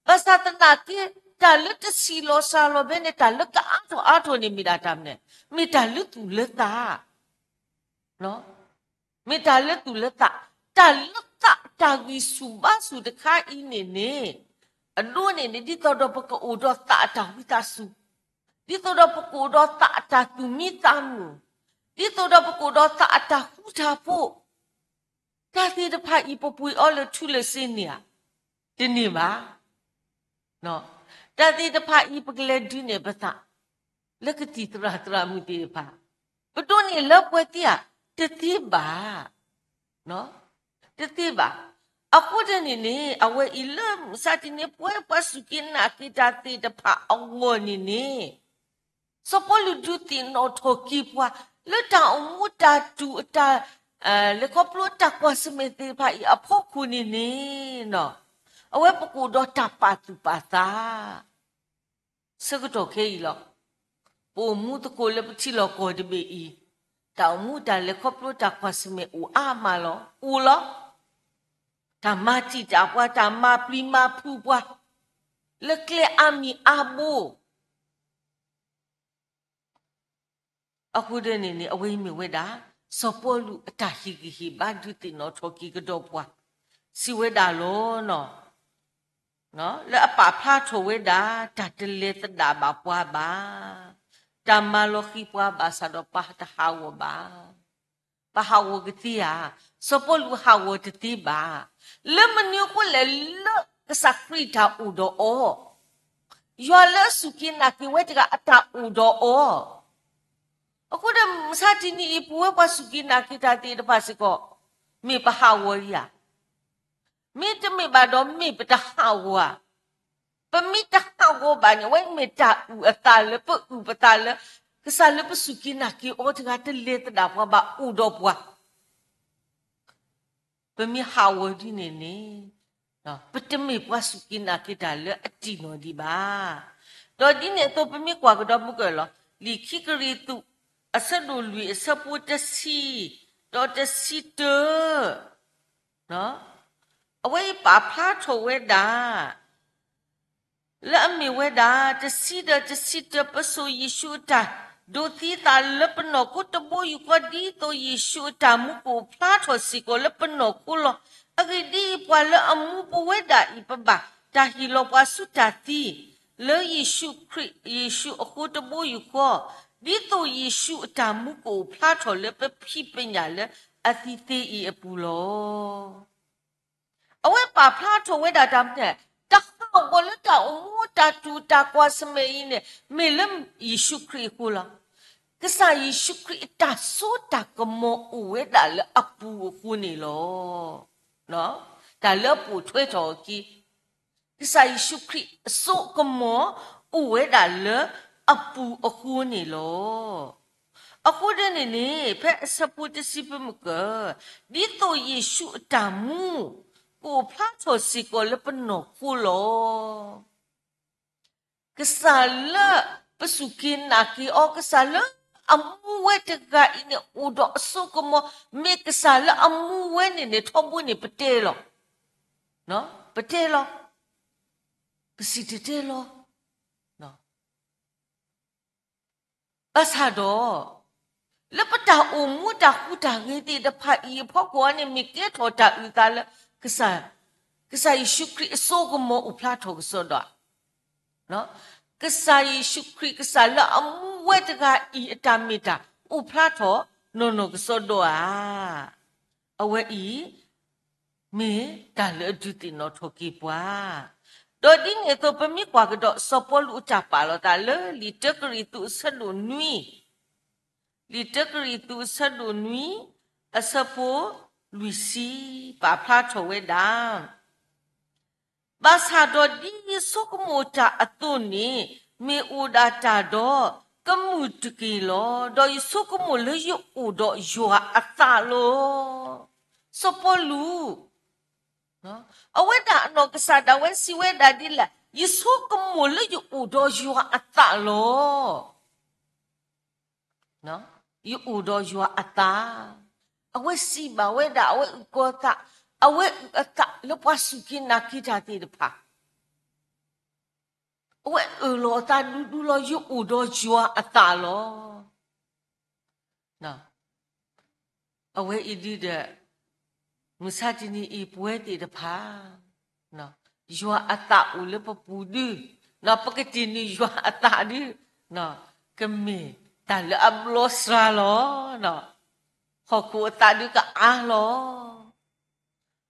ဘၣ်ဆၣ်သနာ်က့ တၢ်လၢတဆံးလီၤစှၤလီၤဘၣ်န့ၣ် တၢ်လၢကအါထီၣ်အါထီၣ်န့ၣ်မ့ၢ်ဒၣ်တၢ်မနုၤလဲၣ်, မ့ၢ်တၢ်လၢသူၣ်လၢသး မ့ၢ်တၢ်လၢသူၣ်လၢသး, တၢ်လၢသးတၢ်ဂံၢ်ဆူၣ်ဘါဆူၣ်တခါအံၤန့ၣ်န့ၣ်, အဒိန့ၣ်န့ၣ် ဒ်သိးဒီးပကအိၣ်ဒီးသးအတၢ်ဝံသးစူၤ, ဒ်သိးဒီးပကအိၣ်ဒီးသးအတၢ်သူၣ်မံသးမုာ်, ဒ်သိးဒီးပကအိၣ်ဒီးသးအတၢ်ဃူတၢ်ဖိး, တၢ်သ့ၣ်တဖၣ်အံၤ ပပှ့ၤအီၤလၢထူလၢစ့န့ၣ်ဧါ, တန့ၢ်ဘၣ်. တၢ်သ့ၣ်တဖၣ်အံၤ ပကလဲၤဒုးနဲၣ်ပသး လၢကသံၣ်သရၣ်သရၣ်မုၣ်သ့ၣ်တဖၣ်, ပဒိးန့ၢ်လၢပှဲၤသ့ဧါ, တသ့ဘၣ်, တသ့ဘၣ်. အဃိဒ်န့ၣ်န့ၣ် အဝဲအံၤလၢမုၢ်မဆါတနံၤ ပဝဲပှၤစူၢ်က့ၤနာ်က့ၤတၢ်သ့ၣ်တဖၣ်အဂီၢ်န့ၣ်န့ၣ် စီၤပီလူးဒုးသ့ၣ်နီၣ်ထီၣ်က့ၤပှၤ လၢတၢ်အိၣ်မူတၢ်တူၢ်အတၢ် လဲၤခီဖျိတၢ်ကွၢ်ဆၢၣ်မဲာ်သ့ၣ်တဖၣ်အံၤအဖီခိၣ်န့ၣ်န့ၣ်, အဝဲပကအိၣ်ဒီးတၢ်ပာ်သူၣ်ပာ်သး ဆၢကတီၢ်ခဲအံၤလီၤ. ပအိၣ်မူသကိးလၢပထံလီၢ်ကီၢ်တဘ့ၣ်အံၤ, တၢ်အိၣ်မူတၢ်လဲၤခီဖျိတၢ်ကွၢ်ဆၢၣ်မဲာ်အိၣ်အါမးလီၤ. အိၣ်လီၤ. တၢ်မၤတံာ်တာ်ပှၤ, တၢ်မၤပျံၤမၤဖုးပှၤ လၢကျဲအါမံၤအါဘိ အဃိဒ်န့ၣ်န့ၣ် အဝဲအံၤမ့ၢ်ဝဲဒၣ် စီၤပီလူးအတၢ်ဟ့ၣ်ဂံၢ်ဟ့ၣ်ဘါဒုးသ့ၣ်နီၣ်ထီၣ်က့ၤကဒီးပှၤ, စံးဝဲဒၣ်လီၤ. လၢအပာ်ဖျါထီၣ်ဝဲဒၣ် တၢ်တလဲၤသဒၣ်ဘၣ်ပှၤဘၣ်, တၢ်မၤလီၤဃံၤပှၤဘၣ်ဆၣ်ဒီးပှၤတဟးဂီၤဘၣ်. ပဟးဂီၤကသ့ဧါ, စီၤပီလူးဟးဂီၤတသ့ဘၣ်. လၢမနုၤအဃိလဲၣ်, လၢကစၢ်ခရံာ်တၢ်အိၣ်ဒီးအီၤ ယွၤလၢအစူၢ်က့ၤနာ်က့ၤဝဲတဂၤအတၢ်အိၣ်ဒီးအီၤ, အဃိဒီးမုၢ်မဆါတနံၤအံၤ ပဝဲပှၤစူၢ်က့ၤနာ်က့ၤတၢ်သ့ၣ်တဖၣ်စ့ၢ်ကီး မ့ၢ်ပဟးဂီၤဧါ, မ့တမ့ၢ်ဘၣ်ဒီးမ့ၢ်ပတဟးဂီၤဧါ. ပမ့ၢ်တဟးဂီၤဘၣ်န့ၣ် အဝဲမ့ၢ်တၢ်အုၣ်အသးလၢပအုၣ်ပသးလၢ ကစၢ်လၢပစူၢ်က့ၤနာ်က့ၤအီၤတဂၤတလဲၤသဒၣ်ပှၤဘၣ်အိၣ်ဒီးပှၤ ပမ့ၢ်ဟးဂီၤဒ်န့ၣ်န့ၣ် ပတမ့ၢ်ပှၤစူၢ်က့ၤနာ်က့ၤတၢ်လၢအတံၢ်နီၢ်ဒံးဘၣ်. ဒီးဒ်န့ၣ်အသိးပမ့ၢ်ကွၢ်ကဒီးမုၢ်ကၢၢ်လီၤ. လံာ်ခံကရံၣ်သူး အဆၢဒိၣ်လွံၢ်အဆၢဖိတဆံ ဒီးတဆံတၢ အဝဲအံၤပာ်ဖျါထီၣ်ဝဲဒၣ် လၢအမ့ၢ်ဝဲဒၣ် တဆံဒီးတဆံတၢ ပစိာ်ယ့ၣ်ၡူးအတၢ်ဒိးသံသးလၢပနီၢ်ခိတဘိယူၢ်ဃီ ဒ်သိးယ့ၣ်ၡူးအတၢ်မူကအိၣ်ဖျါထီၣ်စ့ၢ်ကီးလၢပနီၢ်ခိလီၤ. အဂ့ၢ်ဒ်အံၤ, ပှၤလၢအမူပဝဲဒၣ်အံၤ ပဘၣ်တၢ်ဟ့ၣ်လီၤပှၤဆူတၢ်သံ, လၢယ့ၣ်ၡူးခရံာ်, ယ့ၣ်ၡူးအဃိတဘိယူၢ်ဃီ, ဒ်သိးယ့ၣ်ၡူးအတၢ်မူကအိၣ်ဖျါထီၣ်လၢပဖံးပညၣ်လၢအသံသ့အံၤအပူၤလီၤ. အဝဲပာ်ဖျါထီၣ်ဝဲဒၣ်တၢ်မနုၤလဲၣ်, တၢ်ဟးဂီၤလၢတၢ်အိၣ်မူတၢ်တူၢ်တၢ်ကွၢ်ဆၢၣ်မဲာ်အံၤန့ၣ် မ့ၢ်လၢယ့ၣ်ၡူးခရံာ်အဃိလီၤ. ကစၢ်ယ့ၣ်ၡူးခရံာ်အတၢ်စိတၢ်ကမီၤအိၣ်ဝဲဒၣ်လၢအပူၤအဃိန့ၣ်လီၤ. တၢ်လၢအပိာ်ထွဲထီၣ်အခံ ကစၢ်ယ့ၣ်ၡူးခရံာ်အစိကမီၤအိၣ်ဝဲဒၣ်လၢအပူၤအဃိန့ၣ်လီၤ. အဃိဒ်န့ၣ်န့ၣ် ဖဲအဆၢဖိတဆံပမုၢ်ကၢၢ်, ဒ်သိးယ့ၣ်ၡူးအတၢ်မူ ကအိၣ်ဖျါထီၣ်စ့ၢ်ကီးလၢပနီၢ်ခိလီၤ. ကစၢ်လၢပစူၢ်က့ၤနာ်က့ၤအီၤ, ကစၢ်လၢအမူဝဲတဂၤအံၤန့ၣ် အိၣ်ဒီးအစိကမီၤ, မ့ၢ်ကစၢ်လၢအမူဝဲန့ၣ်န့ၣ် ထီဘိန့ၣ်ပတဲလီၤ. ပတဲလီၤ. ပစံၣ်တဲၤတဲလီၤ. ဘၣ်ဆၣ်ဒီး လၢပတၢ်အိၣ်မူတၢ်ဟူးတၢ်ဂဲၤသ့ၣ်တဖၣ်အံၤအဖီခိၣ်န့ၣ် မ့ၢ်ကဲထီၣ်တၢ်အုၣ်သးလၢ ကစၢ်ယ့ၣ်ၡူးခရံာ်အစိကမီၤအိၣ်ဖျါထီၣ်ကစီဒီဧါ. ကစၢ်ယ့ၣ်ၡူးခရံာ် ကစၢ်လၢအမူဝဲတဂၤအံၤအတၢ်မ့ၢ်တၢ်အိၣ်ဖျါထီၣ်နီၢ်နီၢ်ကစီဒီဧါ. အဝဲအံၤ မ့ၢ်တၢ်လၢအဒုးသ့ၣ်နီၣ်ထီၣ်က့ၤပှၤ, ဒီးဒ်န့ၣ်အသိး ပမ့ၢ်ကွၢ်ကဒီးစီၤပီလူးအတၢ်ပာ်လီၤသးလၢ လံာ်တၢကရံၣ်သူးအဆၢဒိၣ်နွံ, လံာ်တၢကရံၣ်သူးအဆၢဒိၣ်နွံ အဆၢဖိလွံၢ်ဆံ ပာ်ဖျါထီၣ်ဝဲဒၣ် ဘၣ်ဆၣ်ဒီးဒ်ယဆိကမိၣ်တၢ်အသိးန့ၣ် မ့ၢ်အိၣ်ဒၣ်တၢ်ဒီးကမုာ်တက့ၢ်လီၤ. ဒီးယဆိကမိၣ်လၢယအိၣ်ဒီးယွၤအသးလီၤ. စီၤပီလူး အဝဲဒၣ်အနီၢ်ကစၢ်ဒၣ်ဝဲစံးဝဲဒၣ်ဒ်လဲၣ်, ယဆိကမိၣ်လၢယအိၣ်ဒီးယွၤအသးလီၤ. ယအိၣ်ဒီးယွၤအသး, အဝဲစံးဘၣ်ဝဲဒၣ် အဝဲအုၣ်ကီၤသး, အဝဲအုၣ်အသးလၢပှၤစူၢ်က့ၤနာ်က့ၤတၢ်သ့ၣ်တဖၣ်, အဝဲအၢၣ်လီၤအသးဒူဒူလီၤ, ယအိၣ်ဒီးယွၤအသးလီၤ. အဝဲအံၤဒုဒီး မုၢ်ဆါတနံၤအံၤပဝဲသ့ၣ်တဖၣ် ယွၤအသးအိၣ်လၢပပူၤဒု, ပကတ့ၢ်န့ၢ်ယွၤအသးဒု, ကမ့ၢ်တၢ်လၢအဘျီစှၤလီၤ. ဟီၣ်ခိၣ်အသးဒုကအါလီၤ.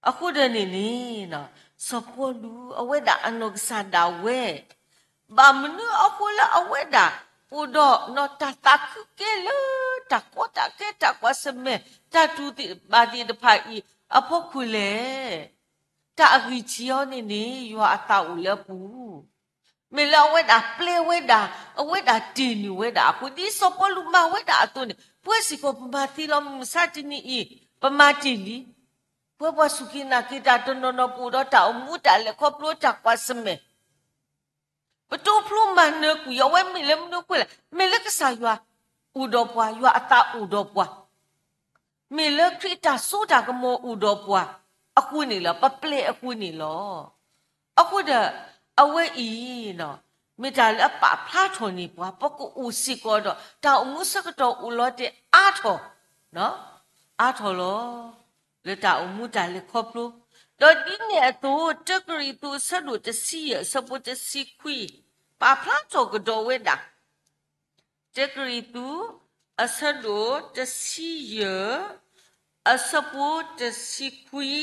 အဃိဒီးန့ၣ်န့ၣ် စီၤပီလူးအဝဲဒၣ်အနီၢ်ကစၢ်ဒၣ်ဝဲ ဘၣ်မနုၤအဃိလၢအဝဲဒၣ် အိၣ်ဒီးနီၢ်တၢ်သးခုကဲလၢတၢ်ကီတၢ်ခဲတၢ်ကွၢ်ဆၢၣ်မဲာ် တၢ်တူၢ်ဘၣ်သ့ၣ်တဖၣ်အံၤအဖီခိၣ်လဲၣ်. တၢ်အဂံၢ်ထံးအီၤန့ၣ်န့ၣ် ယွၤအသးအိၣ်လၢအပူၤ, မ့ၢ်လၢအဝဲဒၣ်ပျဲဝဲဒၣ်, အဝဲဒၣ်တ့ၢ်န့ၢ်ဝဲဒၣ်အဃိ, ဒ်စီၤပီလူးမၤဝဲဒၣ်အသိးန့ၣ် ပဝဲစ့ၢ်ကီးပမၤသ့လီၤ. မုၢ်မဆါတနံၤအံၤ ပမၤတ့ၢ်လံ. ပဝဲပှၤစူၢ်က့ၤနာ်က့ၤတၢ်တနီၤနီၤ ပအိၣ်ဒီးတၢ်အိၣ်မူတၢ်လဲၤခီဖျိတၢ်ကွၢ်ဆၢၣ်မဲာ် ပတိဖျိမၤနၢၤကွံာ်အီၤ, အဝဲမ့ၢ်လၢမနုၤအဃိလဲၣ်, မ့ၢ်လၢကစၢ်ယွၤအိၣ်ဒီးပှၤ, ယွၤအသးအိၣ်ဒီးပှၤ, မ့ၢ်လၢခရံာ်တၢ်စိတၢ်ကမီၤအိၣ်ဒီးပှၤအဃိန့ၣ်လီၤ, ပပျဲအဃိန့ၣ်လီၤ. အဃိဒီး အဝဲအံၤ မ့ၢ်တၢ်လၢအပာ်ဖျါထီၣ်န့ၢ်ပှၤ, ပကအိၣ်စ့ၢ်ကီးဒီး တၢ်အိၣ်မူဆၢကတီၢ်အိၣ်လီၤတဲာ်အါထီၣ်, အါထီၣ်လီၤ. လၢတၢ်အိၣ်မူတၢ်လဲၤခီဖျိ, ဒီးဒ်န့ၣ်အသိး တၢကရံၣ်သူး အဆၢဒိၣ်တဆံယဲၢ် အဆၢဖိတဆံခွံ ပာ်ဖျါထီၣ်ကဒီးဝဲဒၣ် တၢကရံၣ်သူး အဆၢဒိၣ်တဆံယဲၢ် အဆၢဖိတဆံခွံ,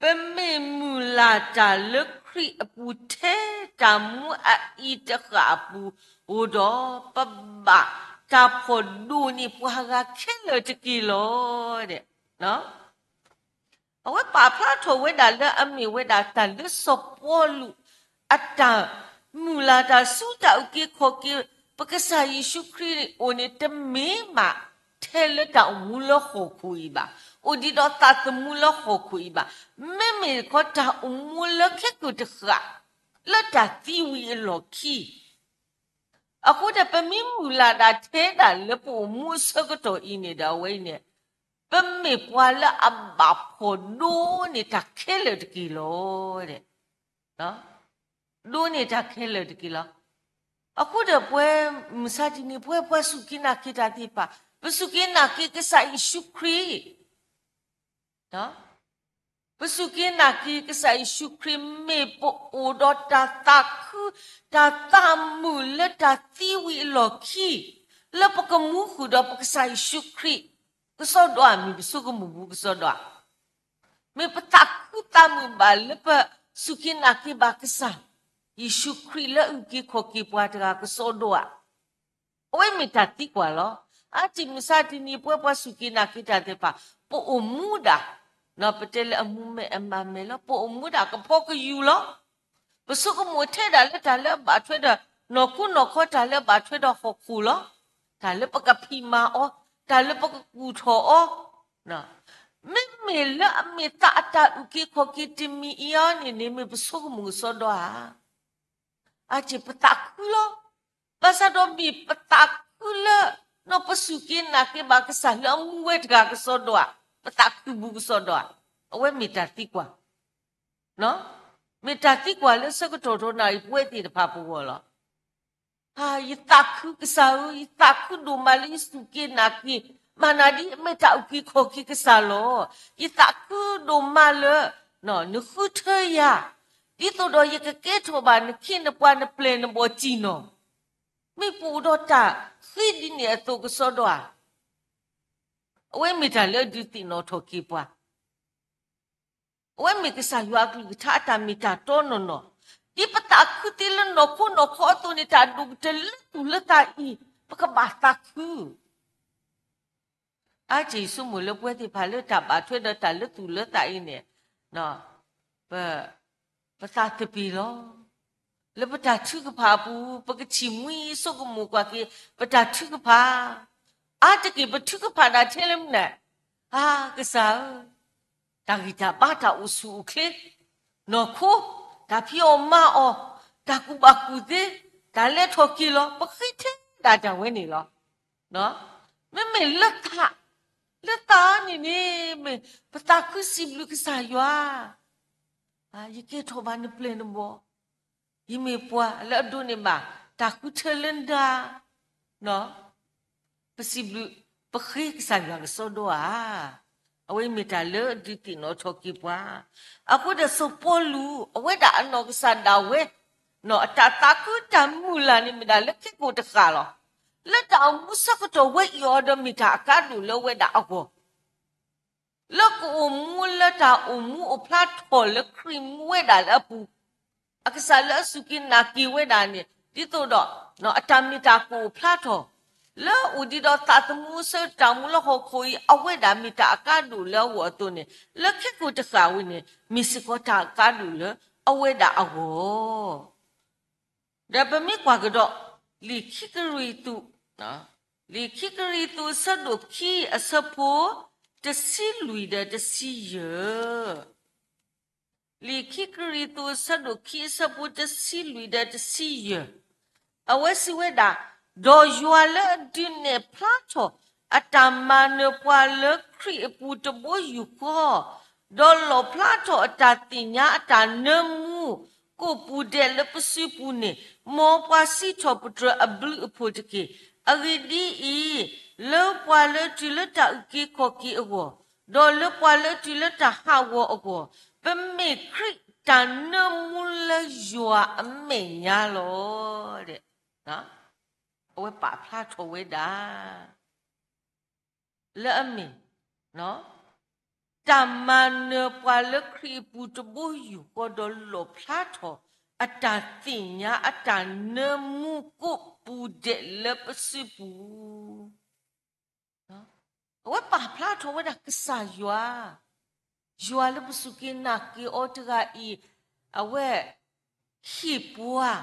ပမ့ၢ်မုၢ်လၢ်တၢ်လၢခရံာ်အပူၤထဲ တၢ်မူအအံၤတဃၣ်အပူၤဧိၤဒီး, ပဘၣ်တၢ်ဖီၣ်ဒိၣ်န့ၢ်ပှၤဂၤခဲလၢာ်တက့ၢ်လီၤ. အဝဲပာ်ဖျါထီၣ်ဝဲဒၣ်လၢအမ့ၢ်ဝဲဒၣ်တၢ်လၢစီၤပီလူး အတၢ်မုၢ်လၢ်တၢ်ဆူတၢ်အုၣ်က့ၤခီၣ်က့ၤ ပကစၢ်ယ့ၣ်ၡူးခရံာ်အအိၣ်န့ၣ် တမ့ၢ်မးထဲလၢတၢ်အိၣ်မူလၢဟီၣ်ခိၣ်အံၤဘၣ်, အိၣ်ဒံးဒီးသးသမူလၢဟီၣ်ခိၣ်အံၤဘၣ်, မ့မ့ၢ်တခီတၢ်အိၣ်မူလၢခဲကိာ်တဃၣ် လၢတၢ်သံဝံၤအလီၢ်ခံ အဃိဒီး ပမ့ၢ်မုၢ်လၢ်ဒၣ်ထဲဒၣ်လၢပအိၣ်မူအဆၢကတီၢ်အံၤန့ၣ်ဒီး အဝဲအံၤန့ၣ် ပမ့ၢ်ပှၤလၢအဘၣ်ဖှီၣ်ဒိၣ်န့ၢ်တၢ်ခဲလၢာ်တက့ၢ်လီၤ. ဒိၣ်န့ၢ်တၢ်ခဲလၢာ်တက့ၢ်လီၤ. အဃိဒီးပဝဲမုၢ်မဆါတနံၤ ပဝဲပှၤစူၢ်က့ၤနာ်က့ၤတၢ်သ့ၣ်တဖၣ် ပစူၢ်က့ၤနာ်က့ၤကစၢ်ယ့ၣ်ၡူးခရံာ် ပစူၢ်က့ၤနာ်က့ၤကစၢ်ယ့ၣ်ၡူးခရံာ်မ့ၢ်ပအိၣ်ဒီးတၢ်သးခု, တၢ်သးမုာ်လၢတၢ်သံဝံၤအလီၢ်ခံ, လၢပကမူဃုာ်ဒီးပကစၢ်ယ့ၣ်ၡူးခရံာ်ကစီဒီဧါ, မ့ၢ်ပဆိကမိၣ်ပူၤကစီဒီဧါ. မ့ၢ်ပသးခုသးမုာ်ဘၣ်လၢပစူၢ်က့ၤနာ်က့ၤဘၣ်ကစၢ်, ယ့ၣ်ၡူးခရံာ်လၢအုၣ်က့ၤခီၣ်က့ၤပှၤတဂၤကစီဒီဧါ. အဝဲမ့ၢ်တၢ်သံကွၢ်လီၤ. အါတံၢ်မုၢ်ဆါတနံၤပဝဲပှၤစူၢ်က့ၤနာ်က့ၤတၢ်သ့ၣ်တဖၣ် ပအိၣ်မူဒၣ်, ပတဲလၢအမူမဲာ်အမၤမဲာ်လီၤ, ပအိၣ်မူဒၣ်ကဖီကယူၤလီၤ. ပဆိကမိၣ်ထဲဒၣ်လၢတၢ်လၢအဘၣ်ထွဲဒီးနီၢ်ခိနီၢ်ခီ တၢ်လၢအဘၣ်ထွဲဒီးဟီၣ်ခိၣ်လီၤ. တၢ်လၢပကဖံးမၤအီၤ, တၢ်လၢပကကူၣ်ထီၣ်အီၤ, မ့မ့ၢ်လၢအမ့ၢ်သးအတၢ်အုၣ်က့ၤခီၣ်က့ၤတမံၤအံၤအီၤန့ၣ်န့ၣ် မ့ၢ်ပဆိကမိၣ်ကစီဒီဧါ. အါတံၢ်ပသးခုလီၤ. ဘၣ်ဆၣ်ဒီးမ့ၢ်ပသးခုလၢ နီၢ်ပစူၢ်က့ၤနာ်က့ၤဘၣ်ကစၢ်လၢအမူဝဲတဂၤကစီဒီဧါ, ပသးခုဘူးကစီဒီဧါ, အဝဲမ့ၢ်တၢ်သံကွၢ်, မ့ၢ်တၢ်သံကွၢ်လၢဆၢကတီၢ်ထီနၣ်ရံၣ်ပဝဲသ့ၣ်တဖၣ်ပဂီၢ်လီၤ. ယသးခုကစၢ်ဧၢ, ယသးခုဒိၣ်မးလၢယစူၢ်က့ၤနာ်က့ၤ, မၤနၤဒ်အမ့ၢ်တၢ်အုၣ်က့ၤခီၣ်က့ၤကစၢ်လီၤ. ယသးခုဒိၣ်မးလၢ နဃုထၢယၤ, ဒ်သိးဒီးယကကဲထီၣ်ဘၣ်နခ့နပှၤနပျဲၢ်နဘီၣ်တံၢ်နီၢ်, မ့ၢ်ပအိၣ်ဒီးတၢ်ဃ့ဒ်န့ၣ်အသိးကစီဒီဧါ. အဝဲမ့ၢ်တၢ်လၢအဒုးသ့ၣ်နီၣ်ထီၣ်က့ၤပှၤ, အဝဲမ့ၢ်ကစၢ်ယွၤအကလုၢ်ကထါအတၢ်မ့ၢ်တၢ်တီနီၢ်နီၢ်, ဒ်ပသးခုသ့လၢနီၢ်ခိနီၢ်ခီအသိးန့ၣ် တၢ်ဒိၣ်ကတၢၢ်လၢသူၣ်လၢသးအံၤ, ပကဘၣ်သးခု အါတံၢ်ဆိကမိၣ်လၢပဝဲသ့ၣ်တဖၣ်လၢတၢ်ဘၣ်ထွဲဒီးတၢ်လၢသူၣ်လၢသးအံၤန့ၣ်, ပ, ပသးသပ့ၤလီၤ. လၢပတၢ်ထုကဖၣ်အပူၤ ပကထံၣ်မှံဆိကမိၣ်ကွၢ်က့ၤ ပတၢ်ထုကဖၣ်, အါတက့ၢ်ပထုကဖၣ်ဒၣ်ထဲလၢမနုၤလဲၣ်, အါကစၢ်ဧၢ, တၢ်ဂံၢ်တၢ်ဘါတၢ်အိၣ်ဆူၣ်အိၣ်ချ့, နီၢ်ခိ, တၢ်ဖံးအီၣ်မၤအီၣ်, တၢ်ကူၣ်ဘၣ်ကူၣ်သ့, တၢ်လဲၤထီၣ်က့ၤလီၤ ပဃ့ထဲဒၣ်တၢ်ဝဲန့ၣ်လီၤ. မ့မ့ၢ်လၢသး, လၢသးန့ၣ်န့ၣ် မ့ၢ်ပသးခုစံးဘျုးကစၢ်ယွၤ, ယကဲထီၣ်ဘၣ်နပျဲၢ်နဘီၣ်, ယမ့ၢ်ပှၤလၢအဒိးန့ၢ်ဘၣ် တၢ်ဃုထၢလၢနၤ, ပစံးဘျုး, ပဃ့ကစၢ်ယွၤကစီဒီဧါ. အဝဲမ့ၢ်တၢ်လၢဒုးသ့ၣ်နီၣ်ထီၣ်က့ၤပှၤ, အဃိဒီးစီၤပီလူး အဝဲဒၣ်အနီၢ်ကစၢ်ဒၣ်ဝဲ, အတၢ်သးခုတၢ်မုၢ်လၢ်န့ၣ်မ့ၢ်ဒၣ်လၢခဲကိာ်တဃၣ်လီၤ. လၢတၢ်အိၣ်မူဆၢကတီၢ်ဝဲအံၤအီၤဒီးမ့ၢ်တၢ်အကါဒိၣ်လၢအဝဲဒၣ်အဂီၢ် လၢကအိၣ်မူလၢတၢ်အိၣ်မူအိၣ်ဖျါထီၣ်လၢခရံာ်မူဝဲဒၣ်လၢအပူၤ, အကစၢ်လၢအစူၢ်က့ၤနာ်က့ၤဝဲဒၣ်န့ၣ် ဒ်သိးဒီး အတၢ်မ့ၢ်တၢ်ကအိၣ်ဖျါထီၣ်, လၢအအိၣ်ဒံးဒီးသးသမူဆၢတၢ်မူလၢဟီၣ်ခိၣ်အံၤ အဝဲဒၣ်မ့ၢ်တၢ်အကါဒိၣ်လၢအဂီၢ်အသိးန့ၣ် လၢခဲကိာ်တဃၣ်ဝဲန့ၣ် မ့ၢ်စ့ၢ်ကီးတၢ်အကါဒိၣ်လၢအဝဲဒၣ်အဂီၢ် ဒီးပမ့ၢ်ကွၢ်ကဒီး လံာ်ခံကရံၣ်သူး, လံာ်ခံကရံၣ်သူးအဆၢဒိၣ်ခံအဆၢဖိ တဆံလွံၢ်ဒီးတဆံယဲၢ်, လံာ်ခံကရံၣ်သူးအဆၢဒိၣ်ခံအဆၢဖိတဆံလွံၢ်ဒီးတဆံယဲၢ်, အဝဲစံးဝဲဒၣ်, ဒီးယွၤလၢအဒုးနဲၣ်ဖျါထီၣ် အတၢ်မၤနၢၤပှၤလၢခရံာ်အပူၤတဘိယူၢ်ဃီ, ဒီးလီၣ်ဖျါထီၣ်အတၢ်သ့ၣ်ညါအတၢ်နၢမူ ကိးပူၤဒဲးလၢပစုပူၤန့ၣ်, မ်ပှၤစံးထီၣ်ပတြၢၤအဘျုးအဖှိၣ်တက့ၢ်. အဂ့ၢ်ဒ်အံၤ, လၢပှၤလၢအတုၤလၢတၢ်အုၣ်က့ၤခီၣ်က့ၤအဂီၢ်, ဒီးလၢပှၤလၢအတုၤလၢတၢ်ဟးဂီၤအဂီၢ်, ပမ့ၢ်ခရံာ်တၢ်နၢမူလၢယွၤအမဲာ်ညါလီၤ. အဝဲပာ်ဖျါထီၣ်ဝဲဒၣ် လၢအမ့ၢ် တၢ်မၤနၢၤပှၤလၢခရံာ်အပူၤတဘိယူၢ်ဃီဒီးလီၣ်ဖျါထီၣ် အတၢ်သ့ၣ်ညါအတၢ်နၢမူကိးပူၤဒဲးလၢပစုပူၤ အဝဲပာ်ဖျါထီၣ်ဝဲဒၣ်ကစၢ်ယွၤ, ယွၤလၢပစူၢ်က့ၤနာ်က့ၤအီၤတဂၤအံၤ, အဝဲဟ့ၣ်ပှၤ,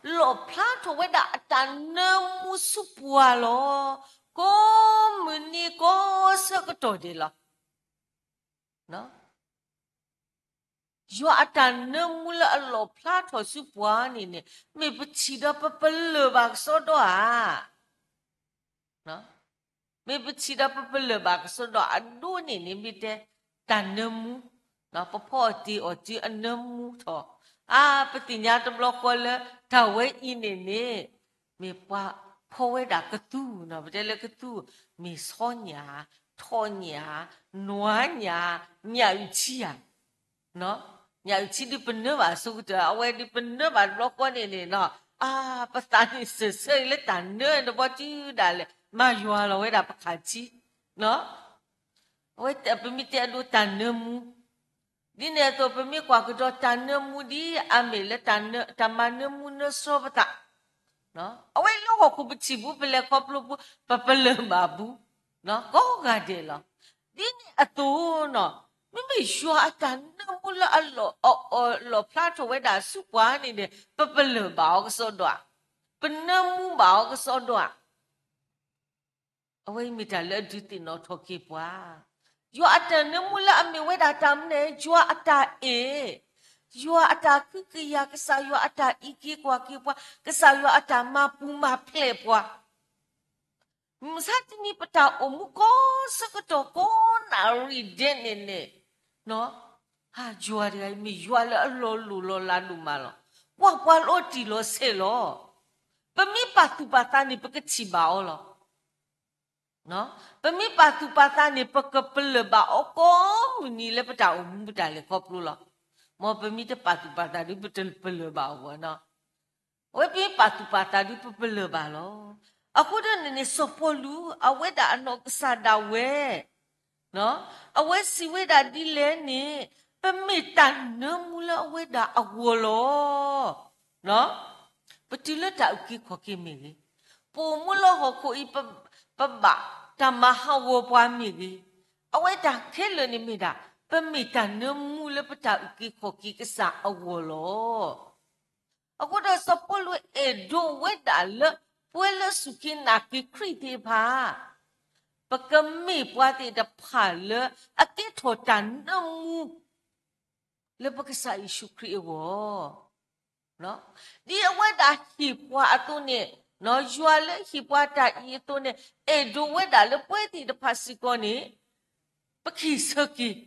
လီၣ်ဖျါထီၣ်ဝဲဒၣ်အတၢ်နၢမူဆူပှၤလီၤ. ကိးမုၢ်နံၤကိးဆၢကတီၢ်ဒဲးလီၤ. ယွၤအတၢ်နၢမူလၢအလီၣ်ဖျါထီၣ်ဆူပှၤန့ၣ်န့ၣ် မ့ၢ်ပထံၣ်ဒီးပပလၢၢ်ဘၣ်ကစီဒီဧါ. မ့ၢ်ပထံၣ်ဒီးပပလၢၢ်ဘၣ်ကစီဒီအဒိန့ၣ်န့ၣ် မ့ၢ်တဲတၢ်နၢမူ, ပဖီအီၣ်တ့ၢ်အီၣ်တ့ၢ်အနၢမူထီၣ်, အါ ပသ့ၣ်ညါတဘျီဃီလၢ တၢ်ဝဲအံၤန့ၣ်န့ၣ် မ့ၢ်ပှၤဖီဝဲဒၣ်ကသူ, ပတဲလၢကသူ မ့ၢ်ဆီညၣ်, ထ ထီၣ်ညၣ်, နွါညၣ်, ညၣ်အုၣ်ထံဧါ, ညၣ်အုၣ်ထံဒုးပနၢဘၣ်အဆိကတၢၢ်, အဝဲဒုးပနၢဘၣ်တဘျီဃီန့ၣ်န့ၣ်နီၤ, အါ, ပသးန့ၣ်စၢၢ်ဆၢအံၤလၢတၢ်နၢတဘီတုၤဒၣ်လဲာ်, မၤယွၤလီၤဝဲဒၣ်ပခးထံ, အဝဲပမ့ၢ်တဲအဒိတၢ်နၢမူ ဒ်န့ၣ်အသိး ပမ့ၢ်ကွၢ်ကဒီးတၢ်နၢမူဒ်အမ့ၢ်လၢတၢ်မၤနၢမူနၢဆှီပသး, အဝဲလၢဟီၣ်ခိၣ်ပထံၣ်ပူၤ ပလဲၤခီဖျိပူၤ ပပလၢၢ်ဘၣ်ပူၤ, ကိးဂၤဒဲးလီၤ. ဒ်န့ၣ်အသိးနီၤ, မ့မ့ၢ်ယွၤအတၢ်နၢမူလၢအလီၢ်အီၣ်လီၢ်ဖျါထီၣ်ဝဲဒၣ်ဆူပှၤန့ၣ်န့ၣ် ပပလၢၢ်ဘၣ်အီၤကစီဒီဧါ, ပနၢမူဘၣ်အီၤကစီဒီဧါ အဝဲအံၤမ့ၢ်တၢ်လၢအဒုးသ့ၣ်နီၣ်ထီၣ်က့ၤပှၤ, ယွၤအတၢ်နၢမူလၢအမ့ၢ်ဝဲဒၣ်တၢ်မနုၤလဲၣ်, ယွၤအတၢ်အဲၣ်, ယွၤအတၢ်ကဟုကယာ်, ကစၢ်ယွၤအတၢ်အံးက့ၤကွၢ်က့ၤပှၤ, ကစၢ်ယွၤအတၢ်မၤပူၤမၤဖျဲးပှၤ မုၢ်မဆါတနံၤပတၢ်အိၣ်မူကိးဆၢကတီၢ်ကိးနၣ်ရံၣ်ဒဲးန့ၣ်န့ၣ်, ဟါ, ယွၤတဂၤအံၤမ့ၢ်ယွၤလၢအလီၤလိၢ်လီၤလးဒိၣ်မးလီၤ. ကွၢ်ပှၤလီၤတံၢ်လီၤဆဲးလီၤ. ပမ့ၢ်ပာ်သူၣ်ပာ်သးန့ၣ် ပကထံၣ်ဘၣ်အီၤလီၤ. ပမ့ၢ်ပာ်သူၣ်ပာ်သးန့ၣ် ပကပလၢၢ်ဘၣ်အီၤကိးမုၢ်နံၤလၢပတၢ်အိၣ်မူပတၢ်လဲၤခီဖျိလီၤ. မ်ပမ့ၢ်တပာ်သူၣ်ပာ်သးဒီး ပတပလၢၢ်ဘၣ်အီၤဘၣ်နီၤ. အဝဲပမ့ၢ်ပာ်သူၣ်ပာ်သးဒီး ပပလၢၢ်ဘၣ်လီၤ. အဃိဒ်န့ၣ်န့ၣ် စီၤပီလူး အဝဲဒၣ်အနီၢ်ကစၢ်ဒၣ်ဝဲ အဝဲစံးဝဲဒၣ်ဒ်လဲၣ်န့ၣ်, ပမ့ၢ်တၢ်နၢမူလၢအဝဲဒၣ်အဂီၢ်လီၤ. ပတုၤလၢတၢ်အုၣ်က့ၤခီၣ်က့ၤမ့ၢ်ဂ့ၤ, ပအိၣ်မူလၢဟီၣ်ခိၣ်အံၤ ပဘၣ်တၢ်မၤဟးဂီၤပှၤမ့ၢ်ဂ့ၤ, အဝဲတၢ်ခဲလၢာ်န့ၣ်မ့ၢ်ဒၣ် ပမ့ၢ်တၢ်နၢမူလၢပတၢ်အုၣ်က့ၤခီၣ်က့ၤကစၢ်အဂီၢ်လီၤ. အဃိဒီးစီၤပီလူးအဲၣ်ဒိးဝဲဒၣ်လၢ ပဝဲလၢစူၢ်က့ၤနာ်က့ၤခရံာ်သ့ၣ်တဖၣ် ပကမ့ၢ်ပှၤသ့ၣ်တဖၣ်လၢအကဲထီၣ်တၢ်နၢမူ လၢပကစၢ်ယ့ၣ်ၡူးခရံာ်အဂီၢ်, ဒ်အဝဲဒၣ်ဟ့ၣ်ပှၤအသိးန့ၣ်, ယွၤလၢဟ့ၣ်ပှၤတၢ်အံၤအသိးန့ၣ် အဲၣ်ဒိးဝဲဒၣ်လၢပဝဲသ့ၣ်တဖၣ်စ့ၢ်ကီးန့ၣ် ပကဟ့ၣ်ဆၢက့ၤ,